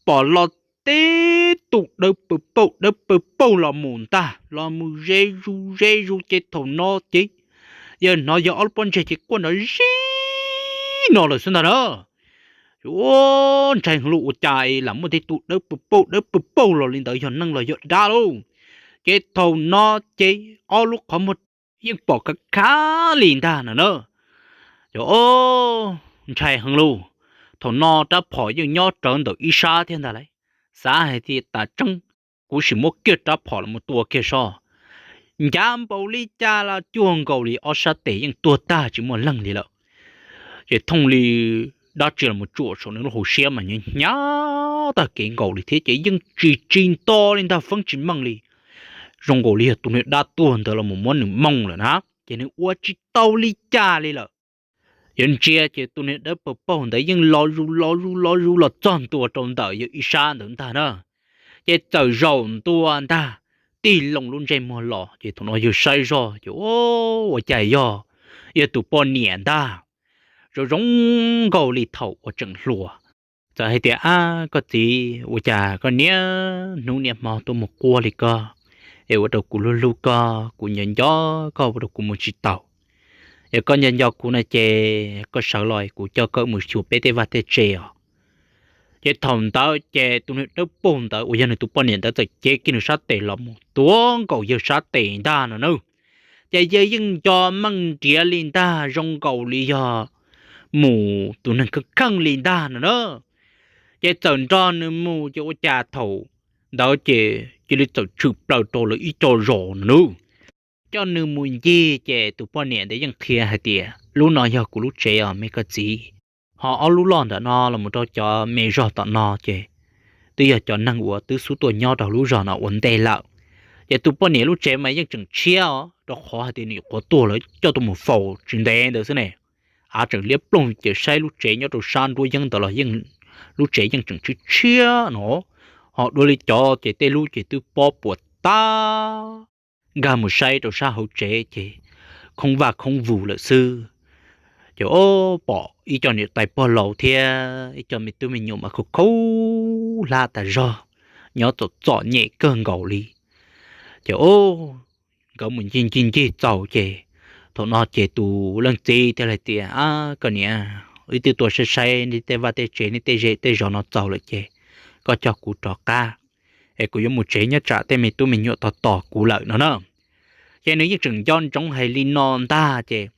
Pom los tib tug dawb paug pauj dawb paug pauj los mus ntag, los mus ze zus ze zus ces thaum no ces yawg hnov yawg ob lub pob ntseg ces quaj nrov zib no lawm xwb ntag na. Ua ntshai heev lauj, ua cas lam muaj tej tug dawb paug pauj dawb paug pauj los li ntawd, yog neeg los yog dab lauj. Ces thaum no ces ob lub qhov muag yeej pom khav khav li ntag no na. Ces ntshai heev lauj, thaum no rab phom yeej nyob rawv ntawm ib sab thiab ntag lauj. Xav hais tias tas tseeb kuv sim muab kiag rab phom los mus tua kiag soj. Ncav npaum li cas los cuag nkaus li ob sab tes yeej tuag tag tsis muaj leej li lawm. Ces thooj li dab tsi los tsuam saum nws lub hauv siab mas hnyav hnyav tag kev nkaus li thiab ces yeej tsis tsis nto li ntag, feeb tsis meej li. Zoo nkaus li yog tus niag dab tuag ntawd los mus muab nws mooj lawm na, ces nws ua tsis tau li cas li lawm. Yuav ntsia ces tus niag dawb paug paug ntawd yeej los zus los zus los zus los txog ntua rau ntawm yawg ib sab ntawd ntag na. Ces txawm zaum ntua ntag, tig loo lub ntsej muag los ces thaum no yawg saib zog ces ua cas yog, yog tus poj niam ntag, zoo zoo nkaus li thaum uas tseem hluas. Txawm hais tias, Ab koj txiv, ua cas koj niaj hnub niaj hmo tuaj mus quaj li koj, es ua rau kuv hlub hlub koj, kuv nco nco koj ua rau kuv mus tsis taus. Yog koj nco nco kuv no ces koj sawv los kuv coj koj mus xyuas peb tej vaj tej tse os. Ces thaum ntawd ces tus niag dawb paug ntawd uas yog nws tus poj niam ntawd txawm cev kiag nws sab tes los mus tuav nkaus yawg sab tes ntag no na. Ces yawg yeej nco meej nriav li ntag, zoo nkaus li yog mus tus neeg kheej kheej li ntag no na. Ces txawm nrog nws mus ces ua cas thaum ntawd ces cia li txawm tshwm plaws rau lawv ib co zos no na. Coj nws mus ncig ces tus poj niam ntawd yeej qhia hais tias, Lub no yog kuv lub tsev os me koj txiv, ho ob lub loj ntawm no los mus rau cov me zos tom no ces twb yog cov neeg uas twb xub tuaj nyob rau lub zos no ua ntej lawm. Ces tus poj niam lub tsev mas yeej tseem tshiab os, rau qhov hais tias nws nyuam qhuav tuag lawv coj tuaj mus faus tsis ntev ntawd xwb ne. Av tseem liab ploog ces saib lub tsev nyob rau sab nruab yeeb ntawd los yeej, lub tsev yeej tseem tshiab tshiab no, ho dua li cov ces tej lub ces twb pob puas tag. Nkag mus saib rau sab hauv tsev ces khoob vaj khoob vus lawm xwb. Ces o, pom ib co niam tais pog laus thiab ib co me tub me nyuam mas khaub khaub hlab tas zog, nyob txom txom nyem kawg nkaus li. Ces o, nkawd mus ncig ncig ncig txaus ces thaum no ces tus leej txiv thiaj li tias, Ab koj niam, wb twb tuaj saib saib nej tej vaj tej tsev nej tej zej tej zos no txaus lawm ces koj coj kuv rov qab, es kuv yuav mus tsev nyob tsam tej me tub me nyuam tos tos kuv lawm no na. Ces nws yeej tseem nco ntsoov hais li no ntag ces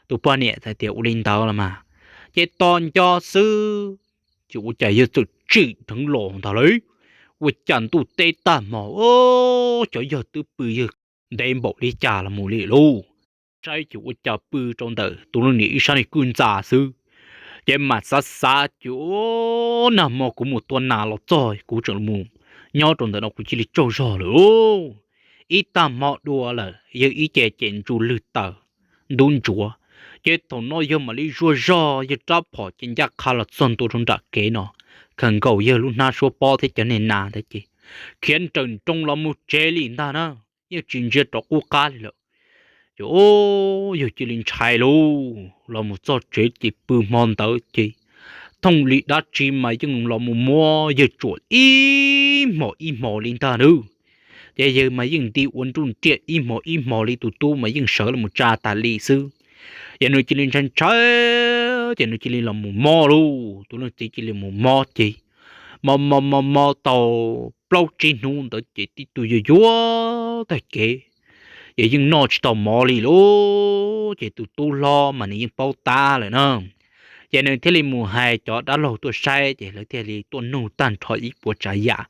tus poj niam txawm tias, Ua li ntawd los mas. Ces tos nco xwb ces ua cas yawg txawm tsim dheev los ntag lauj. Ua cas ntuj teb tag hmo, cov yawg twb pw yawg ntev npaum li cas los mus li lauj. Saib ces ua cas pw rau ntawm tus leej niam ib sab niag kwj ntxa xwb. Ces mam xav xav ces, Nag hmo kuv mus tua nas los txog kuv tseem mus nyob rau ntawm no kuv cia li tsaug zog lawm. Ib tag hmo dua lawm yawg ib ce ces ntsuj lwg taws ntub ntsuav. Ces thaum no yawg mam li zuaj zog yawg rab phom ces ncaj qha los txog ntua rau nram kev no, khaws nkaus yawg lub hnab suab pob thiab cov niag nas ntawd ces khiav nrawm nroos los mus tsev li ntag na, yeej tsis ntsia rov qub qab li lawm. Ces o, yawg cia li ntshai lauj, los mus txog tsev ces pw hmo ntawd ces thooj li dab tsi mas yeej los mus muab yawg tsuam ib hmos ib hmos li ntag nawb. Ces yawg mas yeej nti ua nruj nriaj ib hmos ib hmos li, tus tub mas yeej sawv los mus tsa tas li xwb. Ces nws cia li ntshai ntshai, ces nws cia li los mus mob lauj, tus leej txiv cia li mus mob ces mob mob mob mob tau plaub tsib hnub ntawd ces tib tug yuag yuag tag kev, ces yeej noj tsis tau mov li lauj. Ces tus tub hlob mas nws yeej paub tab lawm na, ces nws thiaj li mus hais cov dab laug tuaj saib ces lawv thiaj li tuaj nug tag nrho ib puas tsav yam.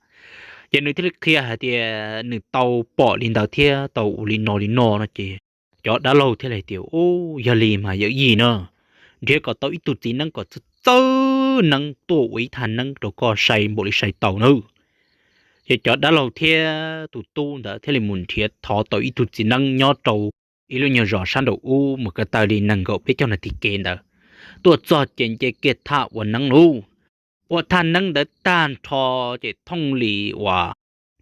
Ces nws thiaj li qhia hais tias nws tau pom li ntawd thiab tau ua li no li no no ces cov dab laug thiaj li tias, Ub, yog li mas yawm yij na, nrhiav kom tau ib tug txiv neeb kom txawj txawj neeb tuaj ua ib thaj neeb rau koj sai npaum li sai tau nawb. Ces cov dab laug thiab tus tub ntawd thiaj li mus nrhiav thov tau ib tug txiv neeb nyob rau ib lub nyuag zos sab nraum ub mus ko taw li nees nkaum peb caug nas this kev ntawd. Tuaj txog ces nce kiag thaj ua neeb lauj. Ua thaj neeb ntawd tag nrho ces thooj li uas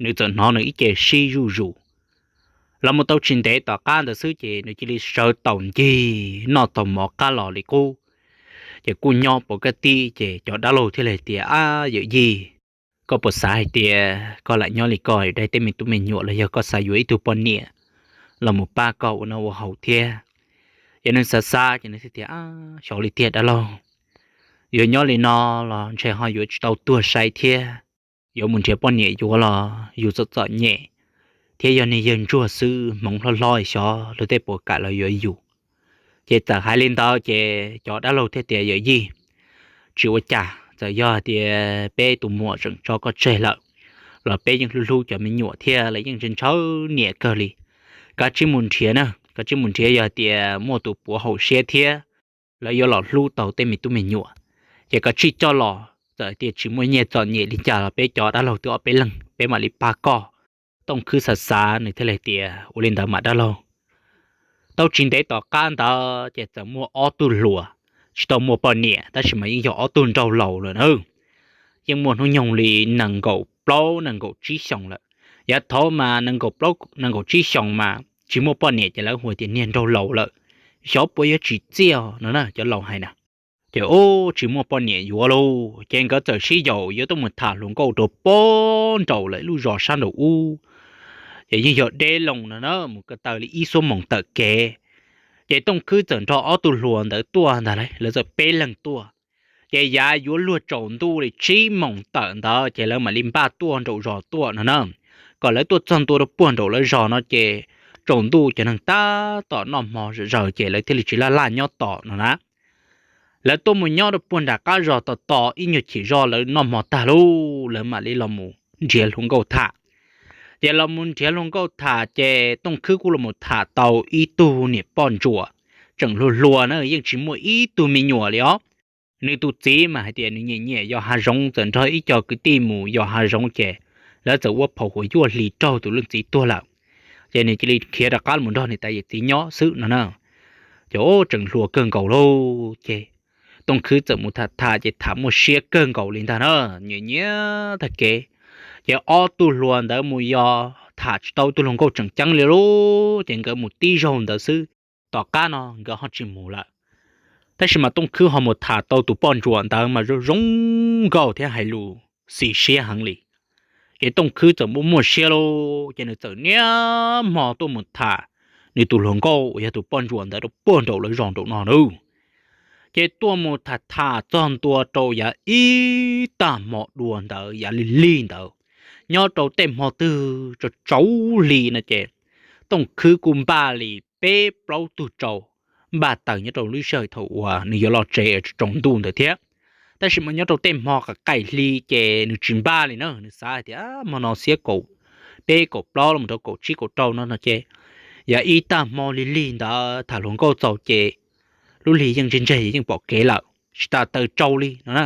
nws txawm hnov nws ib ce sib zuj zus. Los mus tau tsis ntev tom qab ntawd xwb ces nws cia li sawv tau ncig noj tau mov qab los li qub. Ces kuj nyob puas kaj tib ces cov dab laug thiaj li tias, Ab yawm yij, koj puas xav hais tias koj lam nyob li koj daig tej me tub me nyuam los yog koj xav yuav ib tug poj niam los mus pab koj ua noj ua haus thiab? Ces nws xav xav ces nws thiaj tias, Xyov li tiag dab laug, yuav nyob li no los ntshe ho yuav tsis tau tuag sai thiab. Yuav mus nrhiav poj niam yuav los yus txom txom nyem, thiab yog niag yawg ntsuag xwb hmoov hlob hlob xyov luag tej puas kam los yuav yus. Ces txawm hais li ntawd ces cov dab laug thiaj tias, Yawm yij, tsis ua cas, txawm yog hais tias peb tus muam tseem tso koj tseg lawm los peb yeej hlub hlub cov me nyuam thiab lawv yeej ntshaw ntshaw niam kawg li. Kav tsij mus nrhiav na, kav tsij mus nrhiav, yog hais tias muaj tus puav haum siab thiab lawv yuav los hlub tau tej me tub me nyuam. ces koj tsij coj los, txawm tias tsis muaj nyiaj txom nyem li cas los peb cov dab laug twb ob peb leeg peb mam li pab koj. Tooj Khwb xav xav nws thiaj li tias, Ua li ntawd mas dab laug. Tau tsis ntev tom qab ntawd ces txawm muaj ob tug hluas, tsis tau muaj poj niam tab sis mas yeej yog ob tug nraug laus lawm na. Yeej muaj hnub nyoog li nees nkaum plaub nees nkaum tsib xyoos lawm. Yav thaud mas nees nkaum plaub nees nkaum tsib xyoos mas tsis muaj poj niam ces lawv hu tias niag nraug laus lawm, xyov puas yuav tsis txiaj no na, cov laus hais na. Ces ub, tsis muaj poj niam yuav lauj, ces nkawd txawm sib yaum yuav tuaj mus tham hluas nkauj rau pem nraum lawv lub zos sab nraum ub. Ces yeej yog deb loo no na, mus ko taw li ib xuab moos tawm kev. Ces Tooj Khwb txawm nrog ob tug hluas ntawd tuaj ntag lauj, lawv txawm peb leeg tuaj. Ces yav yuav luag tsaus ntuj li tsib moos tawm ntawd ces lawv mam li npaj tuaj nraum zos tuaj no na. Kom lawv tuaj txog ntua rau puag nraum lawv zos no ces tsaus ntuj cov neeg tab tom noj hmo zom zaws ces lawv thiaj li tsis laj laj nyob tos no na. Lawv tuaj mus nyob rau puag nram qab zos tos tos ib nyuag chim zog lawv noj hmo tag lauj, lawv mam li los mus nrhiav hluas nkauj tham. Ces los mus nrhiav hluas nkauj tham ces Tooj Khwb kuj los mus tham tau ib tug niam poj ntsuam, tseem hluas hluas na, yeej tsis muaj ib tug me nyuam li os. Nws tus txiv mas hais tias nws nyiam nyiam yos hav zoov, txawm nrog ib co kwv tij mus yos hav zoov ces lawv txawm ua phaum huas yuaj hlis raug tus leej txiv tuag lawm. Ces nws cia li khiav rov qab los nrog niam tais yawm txiv nyob xwb no na. Ces ub, tseem hluas kawg nkaus lauj, ces Tooj Khwb txawm mus tham tham ces tham muaj siab kawg nkaus li ntag na, nyiam nyiam tag kev. Ces ob tug hluas ntawd mus yos tham tsis tau tug hluas nkauj tseem ceeb li lauj, ces nkawd mus tib zaug ntawd xwb, tom qab no nkawd ho tsis mus lawm. Tab sis mas Tooj Khwb ho mus tham tau tus poj ntsuam ntawd mas zoo zoo nkauj thiab hais lus xis siab heev li. Ces Tooj Khwb txawm muaj muaj siab lauj, ces nws txawm niaj hmo tuaj mus tham nws tus hluas nkauj uas yog tus poj ntsuam ntawd rau puag nraum lawv zos nraum no na. Ces tuaj mus tham tham txog ntua rau yav ib tag hmo dua ntawd, yav lig lig ntawd, nyob rau tej hmo twg tsaus tsaus hli no ces Tooj Khwb kuj npaj li peb plaub tug tsau npaj taws nyob rau lub sij hawm thaum uas nws yuav los tsev tsaus ntuj ntawd thiab. Tab sis mas nyob rau tej hmo qaim hli ces nws tsis npaj li na, nws xav hais tias hmo no xiab kaum peb kaum plaub los rau kaum tsib kaum rau no no ces yav ib tag hmo lig lig ntawd tham hluas nkauj txaus ces lub hli yeej ntseg ntseg yeej pom kev lawm, tsis tas taws tsau li no na.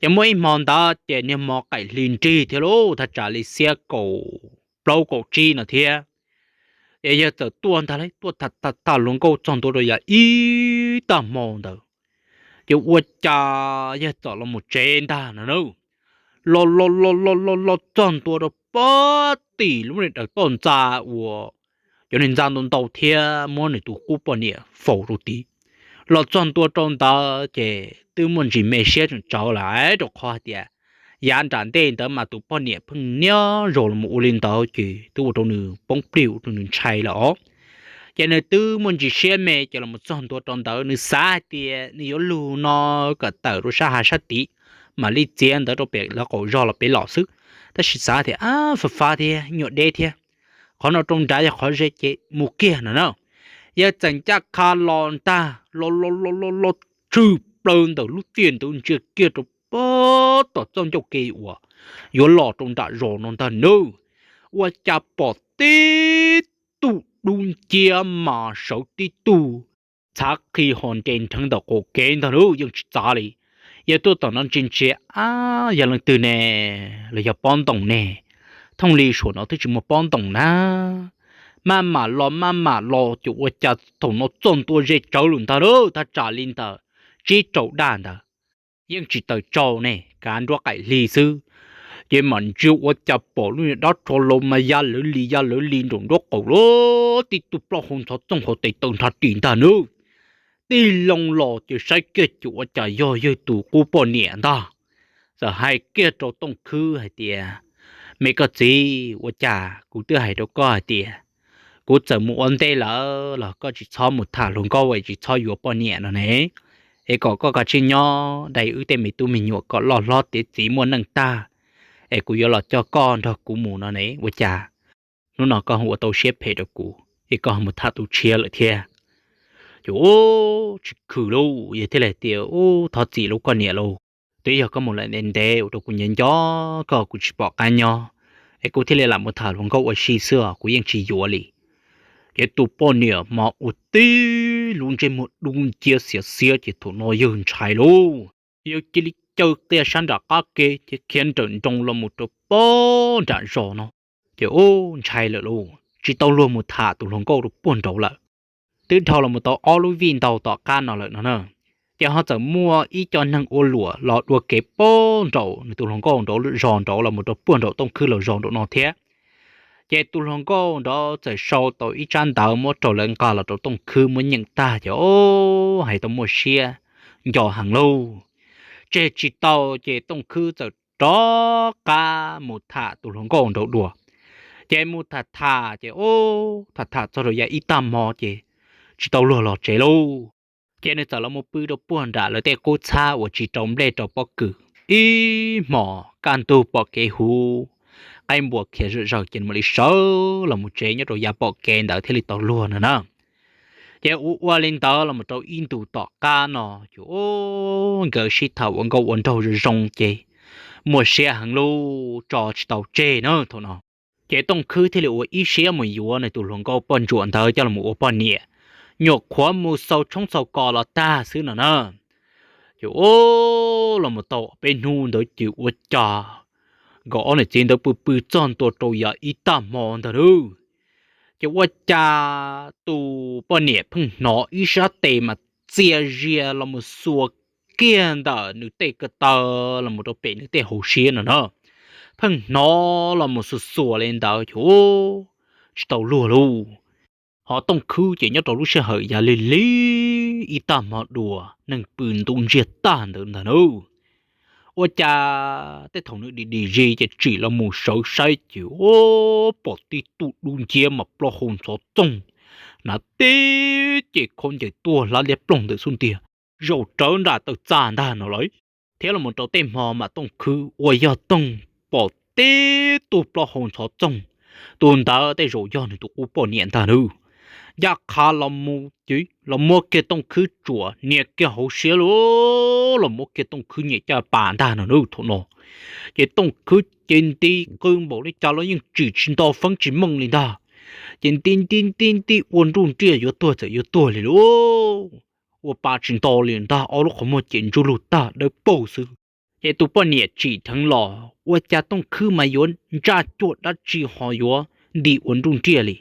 Ces muaj ib hmo ntawd ces niag hmo qaim hli nrig thiab lauj, thaj tsam li xiab kaum plaub kaum tsib no thiab. Ces yawg txawm tuaj ntag lauj, tuaj tham tham hluas nkauj txog ntua rau yav ib tag hmo ntawd, ces ua cas yawg txawm los mus tsev ntag no na. Los los los los los los txog ntua rau pem tim lub niag daws toj ntxa uas cov niag ntxa ntau ntau thiab muab nws tus qub poj niam faus rau tid. Los txog ntua rau ntawd ces twb muaj ntsis me siab tseem tsawv lawm, rau qhov hais tias yav nram ntej ntawd mas tus poj niam pheej niaj zaus los mus ua li ntawd ces twb ua rau nws poob plig ua rau nws ntshai lawm os. Ces nws twb muaj ntsis siab me ces los mus txog ntua rau ntawd nws xav hais tias nws yuav lug no kom tawm rau sab hav sab tid, mam li txiav ntawd rau pem lawv qaum zog los pem los xwb. Tab sis xav tias ab, fav fav thiab nyuam deb thiab, qhov no rau nrad yog qhov ze ces mus kiag no na. Yawg txawm ncaj qha los ntag, los los los los los tshwm plaws ntawm lub tiaj ntawd ntsia kiag rau pem tom txoj ncauj ke uas yuav los rau nram zos no ntag nawb. Ua cas pom tib tug dub nciab mas sawv tib tug txhav qhi ho nres nrheev ntawm qaum kev ntag nawb, yeej tsis txav li. Yawg tuaj tom no ntsia ntsia, ab, yog leej twg ne? Los yog pob ntoos ne? Thooj li suam no twb tsis muaj pob ntoos na. Maj mam los maj mam los ces ua cas thaum no txog ntua ze tsawv lawm ntag nawb, thaj tsam li ntawm tsib rau daj ntawd. Yeej tsis taws tsau ne, kav nruab qaim hli xwb. Ces mam ntsia ua cas pom lub niag dab tsho laus mas ya lawv li ya lawv li nraum nruab qaum lawm, tib tug plaub hau ntxhov txooj hauv tes taw nrha ris ntag nawb. Tij loo los ces saib kiag ces ua cas yog yawg tus qub poj niam ntag. Txawm hais kiag rau Tooj Khwb hais tias, Me koj txiv, ua cas kuv twb hais rau koj hais tias kuv txawm mus ua ntej lawm los koj tsis txhob mus tham hluas nkauj es tsis txhob yuav poj niam no ne, es kom koj kav tsij nyob dai wb tej me tub me nyuam kom loj hlob tiav txiv muaj neej tag, es kuv yuav los coj koj nrog kuv mus no ne, ua cas hnub no koj ho ua tau siab phem rau kuv es koj ho mus tham tus tshiab lawm thiab. Ces ub, tsis khwm lauj, yawg thiaj li tias, Ub, thov txim lauj koj niam lauj, twb yog koj mus lawm ntev ntev ua rau kuv nco nco koj, kuv tsis pom qab nyob, es kuv thiaj li lam mus tham hluas nkauj ua si xwb os, kuv yeej tsis yuav li. Ces tus poj niam mas ua tib lub ntsej muag dub nciab xiav xiab ces thaum no yawg ntshai lauj. Yawg cia li caw qia sab nram qab ke thiab khiav nrawm nroos los mus rau puag nram zos no. Ces ub, ntshai lawm lauj, tsis tau luag mus tham tus hluas nkauj rau puag nraud lawm. Twb dhau los mus tau ob lub vij ntau tom qab no lawm no na. Ces ho txawm muaj ib co neeg ua luam los dua kev puag nraum nws tus hluas nkauj nraud zos nraud los mus rau puag nraum Tooj Khwb lawv zos nraum no thiab. Ces tus hluas nkauj nraud txawm sau tau ib tsab ntawv muab rau lawv nqa los rau Tooj Khwb muab nyeem tag ces ub, hais tau muaj siab nco heev lauj. Tseg tsis tau ces Tooj Khwb txawm rov qab mus tham tus hluas nkauj nraud dua. Ces mus tham tham ces ub, tham tham txog rau yav ib tag hmo ces tsis tau luag los tsev lauj. Ces nws txawm los mus pw rau puag nram lawv tej qub txhab uas tsis rau nplej rau pob kws. Ib hmos kaj ntug pom kev huv, qaib npua khiav zawm zaws ces mam li sawv los mus tsev nyob rau yav pom kev ntawd thiaj li tau luag no na. Ces ua ua li ntawd los mus rau ib ntus tom qab no ces ub, nkawd sib tham ua nkauj ua nraug zoo zoo ces muaj siab heev lauj, tso tsis tau tseg na thaum no. Ces Tooj Khwb thiaj li ua ib siab mus yuav nws tus hluas nkauj poj ntsuam ntawd coj los ua poj niam, nyuam qhuav mus xaus tshoob xaus kos los tag xwb no na. Ces ub, los mus tau peb hnub ntawd ces ua cas nkawd ob niam txiv ntawd pw pw txog ntua rau yav ib tag hmo ntag lauj. Ces ua cas tus poj niam pheej hnov ib sab tes mas txias zias los mus xuas kiag ntawm nws tej ko taw los mus rau pem nws tej hauv siab no na. Pheej hnov los mus xuas xuas li ntawd ces ub, tsis tau luag lauj. Ho Tooj Khwb ces nyob rau lub sij hawm yav lig lig ib tag hmo dua neeg pw ntuj ntsiag tag ntawd ntag na. Ua cas tej thaum nws dim dim zis ces tsim los mus sawv saib ces ub, pom tib tug dub nciab mas plaub hau ntxhov txoog, hnav tib ce khaub ncaws tuaj hlab liab ploog ntawm xub ntiag, zaum rawv nram taw txaj ntag no lawm. Thiab los mus rau tej hmo mas Tooj Khwb ua yog toog pom tib tug plaub hau ntxhov txoog, tus ntawd tej zaum yog nws tus qub poj niam ntag nawb. Ncaj qha los mus ces los muab kiag Tooj Khwb tsuam nias kiag hauv siab lauj, los muab kiag Tooj Khwb nyem caj pas ntag no nawb thaum no. Ces Tooj Khwb ces nti qw npaum li cas los yeej tsim tsis nto feeb tsis meej li ntag. Ces nti nti nti nti ua nruj nriaj yuav tuag txawm yuav tuag li lauj. Ua pa tsis nto li ntag, ob lub qhov muag ces ntsuj lug tag dawb paug xwb. Ces tus poj niam tsim dheev los ua cas Tooj Khwb mas yuav ntsaj cuag dab tsi ho yuav nti ua nruj nriaj li.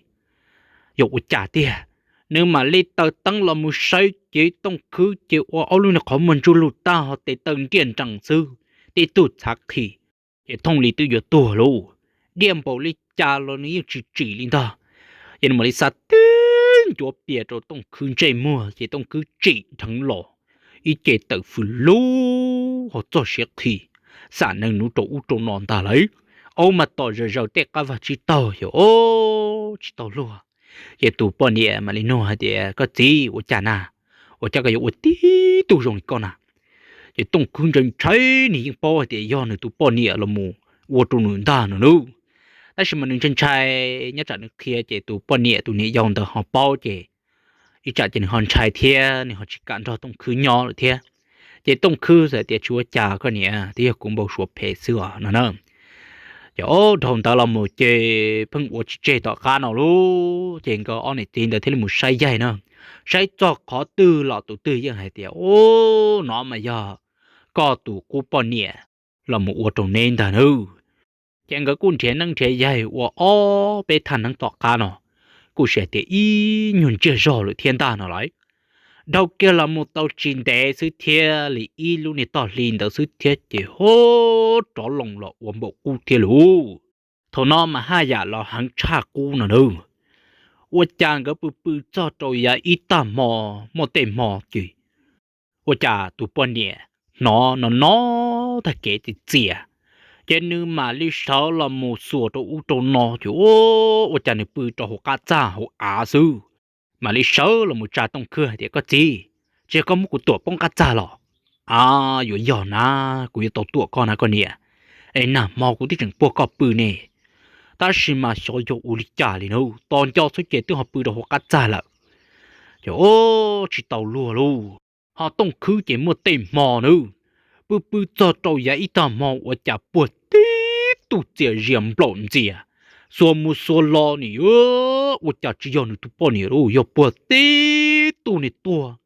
Yog ua cas tiag, nws mam li taws teeb los mus saib ces Tooj Khwb ces ua ob lub niag qhov muag ntsuj lug tag ho tes taw nriaj nrees xwb, tib tug txhav qhi. Ces thooj li twb yuav tuag lauj, diaj npaum li cas los nws yeej tsis tsim li ntag. Ces nws mam li xa tib ncuav pias rau Tooj Khwb ntsej muag ces Tooj Khwb tsim dheev los, ib ce tawm fws lug ho txog siav qhi, xam nees nuv rau ub rau no ntag lauj. Aub mas tom zaws zaws tej qab vag tsib taug ces ub, tsis tau luag. Ces tus poj niam mam li nug hais tias, koj txiv, ua cas na? Ua cas koj yuav ua tib tug zoo li koj na? Ces Tooj Khwb ntshai ntshai, nws yeej paub hais tias yog nws tus poj niam los mus ua rau nws ntag no nawb. Tab sis mas nws ntshai ntshai, nyob tsam nws qhia ces tus poj niam tus niam yau ntawd ho paub ces ib tsam ces nws ho ntshai thiab nws ho tsis kam nrog Tooj Khwb nyob lawm thiab. Ces Tooj Khwb txawm tias, tsis ua cas koj niam, twb yog kuv npau suav phem xwb os no na. Ces ob dhau ntawd los mus ces pheej ua tsis tseg tom qab no lauj, ces nkawd ob niam txiv ntawd thiaj li mus saib yaig na. Saib txog qhov twg los tus twg yeej hais tias, ub, no mas yog koj tus qub poj niam los mus ua rau neb ntag nawb. Ces nkawd kuj nrhiav neeb nrhiav yaig ua ob peb thaj neeb tom qab no, kuj sis hais tias ib nyuag ntsiag zog lawm thiab ntag no lauj. Dhau kiag los mus tau tsis ntev xwb thiab li ib lub niag toj hli ntawd xwb thiab ces ho rov loo los ua npaum qub thiab lauj. Thaum no mas haj yam los heev tshaj qub no nawb. Ua cas nkawd pw pw txog rau yav ib tag hmo, muaj tej hmo ces ua cas tus poj niam hnov no no tag kev txias txias, ces nws mam li sawv los mus xuas rau ub rau no ces ua cas nws pw rau hauv qab txaj hauv av xwb. Mam li sawv los mus tsa Tooj Khwb hais tias, koj txiv, tsis yog koj muab kuv tuam poob qab txaj los? A, yuav yog na, kuv yuav tau tuam koj na koj niam. Es nag hmo kuv twb tseem puag koj pw ne, tab sis mas xyov yog ua li cas li na, tos nco xwb ces twb ho pw rau hauv qab txaj lawm. Ces ub, tsis tau luag lauj. Ho Tooj Khwb ces muaj tej hmo nawb, pw pw txog rau yav ib tag hmo ua cas puag tib tug txias zias nplaum ntxias, xuas mus xuas los nim ua cas tsis yog nws tus poj niam lauj, yog puag tib tug niag tuag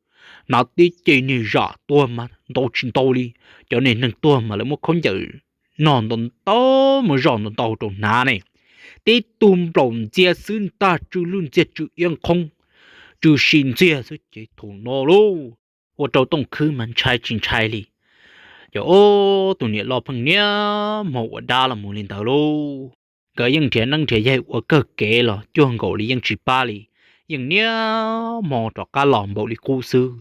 Hnav tib ce niag zam tuag mas ntau tsis ntau li, cov niag neeg tuag mas lawv muab khaub ncaws noj ntau ntau, muab zoj ntau ntau rau hnav ne. Tib tug nplaum ntxiag xwb, ntag tsw lwj ntxiag tsw iab nqhoob, tsw si ntxiag xwb ces thaum no lauj, ua rau Tooj Khwb mas ntshai tsis ntshai li. Ces tus niam loj pheej niaj hmo ua dab los mus li ntawd lauj. Nkawd yeej nrhiav neeb nrhiav yaig ua kawg kev los cuag nkaus li yeej tsis pab li, yeej niaj hmo rov qab los npaum li qub xwb.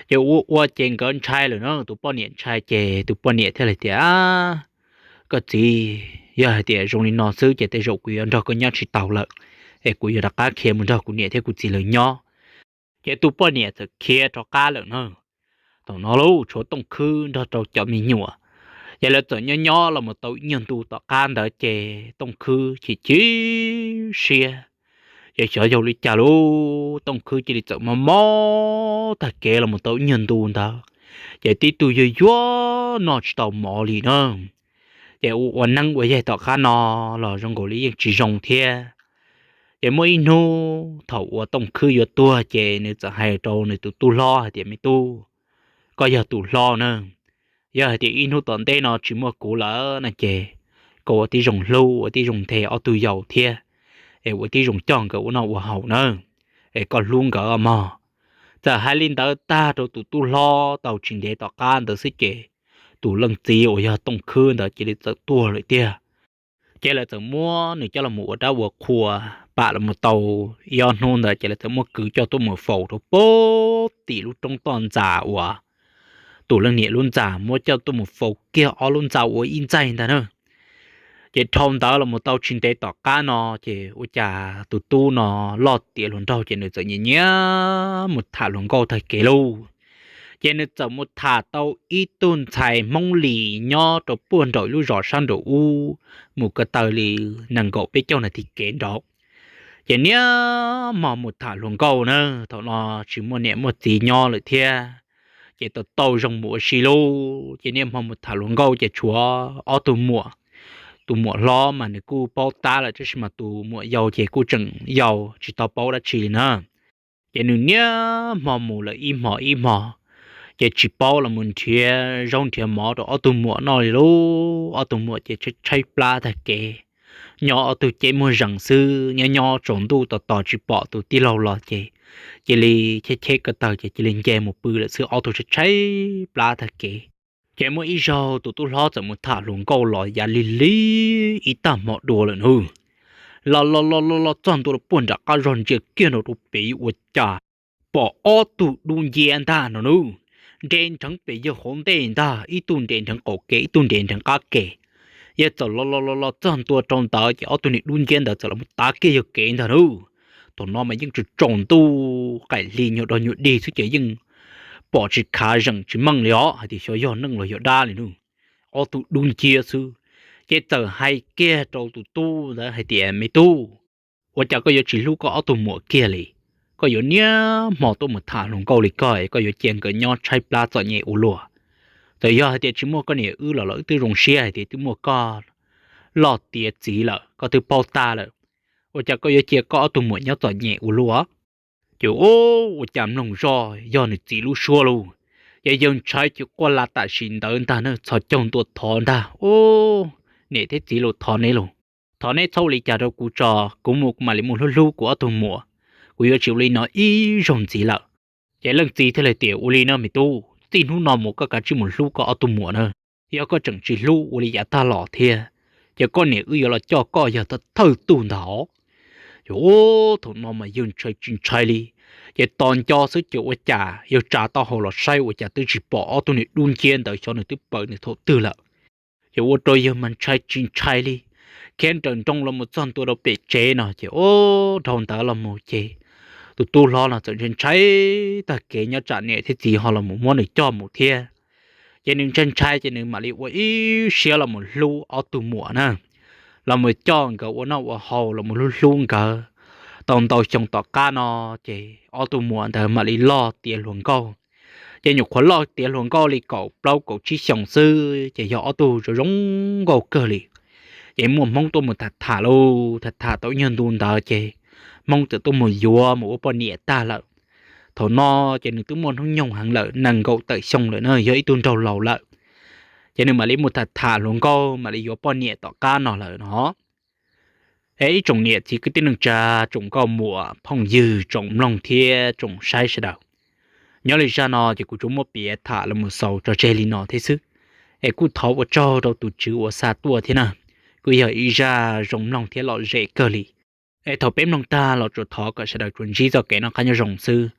Ces ua ua ces nkawd ntshai lawm na, tus poj niam ntshai ces tus poj niam thiaj li tias, Koj txiv, yog hais tias zoo li no xwb ces tej zaum kuv yuav nrog koj nyob tsis tau lawm, es kuv yuav rov qab khiav mus nrog kuv niam thiab kuv txiv lawv nyob. Ces tus poj niam txawm khiav rov qab lawm na. Thaum no lauj, tshuav Tooj Khwb nrog rau cov me nyuam, ces lawv txawm nyob nyob los mus tau ib nyuag ntu tom qab ntawd ces Tooj Khwb chim chim siab. Ces xyov yog li cas lauj, Tooj Khwb cia li txawm mob mob tag kev los mus tau ib nyuag ntu ntawd, ces tib tug yuag yuag noj tsis tau mov li na. Ces ua ua neeb ua yaig tom qab no los zoo nkaus li yeej tsis zoo thiab. Ces muaj ib hnub thaum uas Tooj Khwb yuav tuag ces nws txawm hais rau nws tus tub hlob hais tias, Me tub, koj yog tus hlob na, yog hais tias ib hnub tom ntej no tsis muaj kuv lawm no ces koj ua tib zoo hlub ua tib zoo nthe ob tug yau thiab, es ua tib zoo coj nkawd ua noj ua haus na, es koj hlub nkawd mog. Txawm hais li ntawd tag rau tus tub hlob tau tsis ntev tom qab ntawd xwb ces tus leej txiv uas yog Tooj Khwb ntawd cia li txawm tuag lawm tiag. Ces lawv txawm muab nws coj los ua dab ua qhua pam los mus tau ib ob hnub ntawd ces lawv txawm muab kwv coj tuaj mus faus rau pem tim lub roob toj ntxas uas tus leej niam lub ntxa muab coj tuaj mus faus kiag ob lub ntxa ua ib ntxaig ntag na. Ces dhau ntawd los mus tau tsis ntev tom qab no ces ua cas tus tub no loj tiav hluas nraug ces nws txawm nyiam nyiam mus tham hluas nkauj tag kev lauj. Ces nws txawm mus tham tau ib tug ntxhais Hmoob Lis nyob rau puag nraum lub zos sab nraum ub, mus ko taw li nees nkaum peb caug nas this kev nraud. Ces niaj hmo mus tham hluas nkauj na, thaum no tsis muaj niam muaj txiv nyob lawm thiab, ces tau tau zoo mus ua si lauj. Ces niaj hmo mus tham hluas nkauj ces tshuav ob tug muam. Tus muam hlob mas nws kuj paub tab lawm tab sis mas tus muam yau ces kuj tseem yau tsis tau paub dab tsi li na. Ces nws niaj hmo mus lawm ib hmo ib hmo, ces tsis paub los mus nrhiav zaub nrhiav mov rau ob tug muam noj li lauj. Ob tug muam ces tshaib plab tag kev, nyob ob tug ceb muag zees xwb, nyob nyob tsaus ntuj tos tos tsis pom tus tij laug los ces cia li cheb cheb ko taw ces cia li nce mus pw lawm xwb, ob tug tshaib tshaib plab tag kev. Ces muaj ib zaug tus tub hlob txawm mus tham hluas nkauj los yav lig lig ib tag hmo dua lawm nawb, los los los los los txog ntua rau puag nram qab zog ntsia kiag nrov rau pem ua cas pom ob tug dub nciab ntag no nawb, nres nrheev pem yawg hauv ntej ntag, ib tug nres nrheev qaum kev ib tug nres nrheev qab kev. Yog txawm los los los los txog ntua rau ntawd ces ob tug niag dub nciab ntawd txawm los tav kiag yawg kev ntag nawb. Thaum no mas yeej tsaus ntuj qaim hli nyuag dog nyuag dig xwb ces yeej pom tsis khav zeem tsis meej li os hais tias xyov yog neeg los yog dab li nawb. Ob tug dub nciab xwb, ces txawm hais kiag rau tus tub ntawd hais tias, Me tub, ua cas koj yuav tsis hlub koj ob tug muam kiag li? Koj yuav niaj hmo tuaj mus tham hluas nkauj li koj es koj yuav cia nkawd nyob tshaib plab txom nyem ua luaj? Txawm yog hais tias tsis muaj koj niam wb los los wb twb zoo siab hais tias twb muaj koj loj tiav txiv lawm, koj twb paub tag lawm. Ua cas koj yuav cia koj ob tug muam nyob txom nyem ua luaj? Ces ua cas mloog zoj yog nws txiv lub suab lauj. Ces yawg ntshai ces quaj la tam sim ntawd ntag na, txhos caug ntua thov ntag, Ub, niam thiab txiv lauj, thov neb lauj, thov neb txhob ua li cas rau kuv tso, kuv mus kuv mam li mus hlub hlub kuv ob tug muam, kuv yuav tsis ua li no ib zaug ntxiv lawm. Ces leej txiv thiaj li tias, Ua li no me tub, txij hnub no mus koj kav tsij mus hlub koj ob tug muam na. Yog koj tseem tsis hlub ua li yav tag los thiab, ces koj niam wb yuav los coj koj yog thawj tug ntag. Ces ub, thaum no mas yawg ntshai tsis ntshai li, ces tos nco xwb ces ua cas yawg tsa taub hau los saib ua cas twb tsis pom ob tug niag dub nciab ntawd xyov nws twb pawv nws thaum twg lawm. Ces ua rau yawg mas ntshai tsis ntshai li, khiav nrawm nroos los mus txog ntua rau pem tsev no ces ub, dhau ntawd los mus ces tus tub hlob no txawm ntshai ntshai tag kev nyob tsam niam thiab txiv ho los mus muab nws coj mus thiab. Ces nws ntshai ntshai ces nws mam li ua ib siab los mus hlub ob tug muam na, los mus coj nkawd ua noj ua haus los mus hlub hlub nkawd. Tau ntau xyoo tom qab no ces ob tug muam ntawd mam li loj tiav hluas nkauj. Ces nyuam qhuav loj tiav hluas nkauj li kaum plaub kaum tsib xyoos xwb ces yog ob tug zoo zoo nkauj kawg li. Ces muaj Hmoob tuaj mus tham tham lauj, tham tham tau ib nyuag ntu ntawd ces Hmoob txawm tuaj mus yuav mus ua poj niam tag lawm. thaum no ces nws twb muaj hnub nyoog heev lawm, nees nkaum tawm xyoo lawm na, yog ib tug nraug laus lawm. Ces nws mam li mus tham tham hluas nkauj, mam li yuav poj niam tom qab no lawm no. Es ib tsoom niam txiv kwv tij neej tsa, tsoom nkauj muam phooj ywg, tsoom mloog thiab tsoom saib sawv daws, nyob li zaj no ces kuv tsuas muab piav tham los mus xaus tso tseg li no thiab xwb. Es kuj thov ua tsaug rau tus tswv uas xa tuaj thiab na, kuj yog ib zaj zoo mloog thiab lom zem kawg li. Es thaum peb mloog tag los tsuas thov kom sawv daws tsuas ntsib txoj kev noj qab nyob zoo xwb.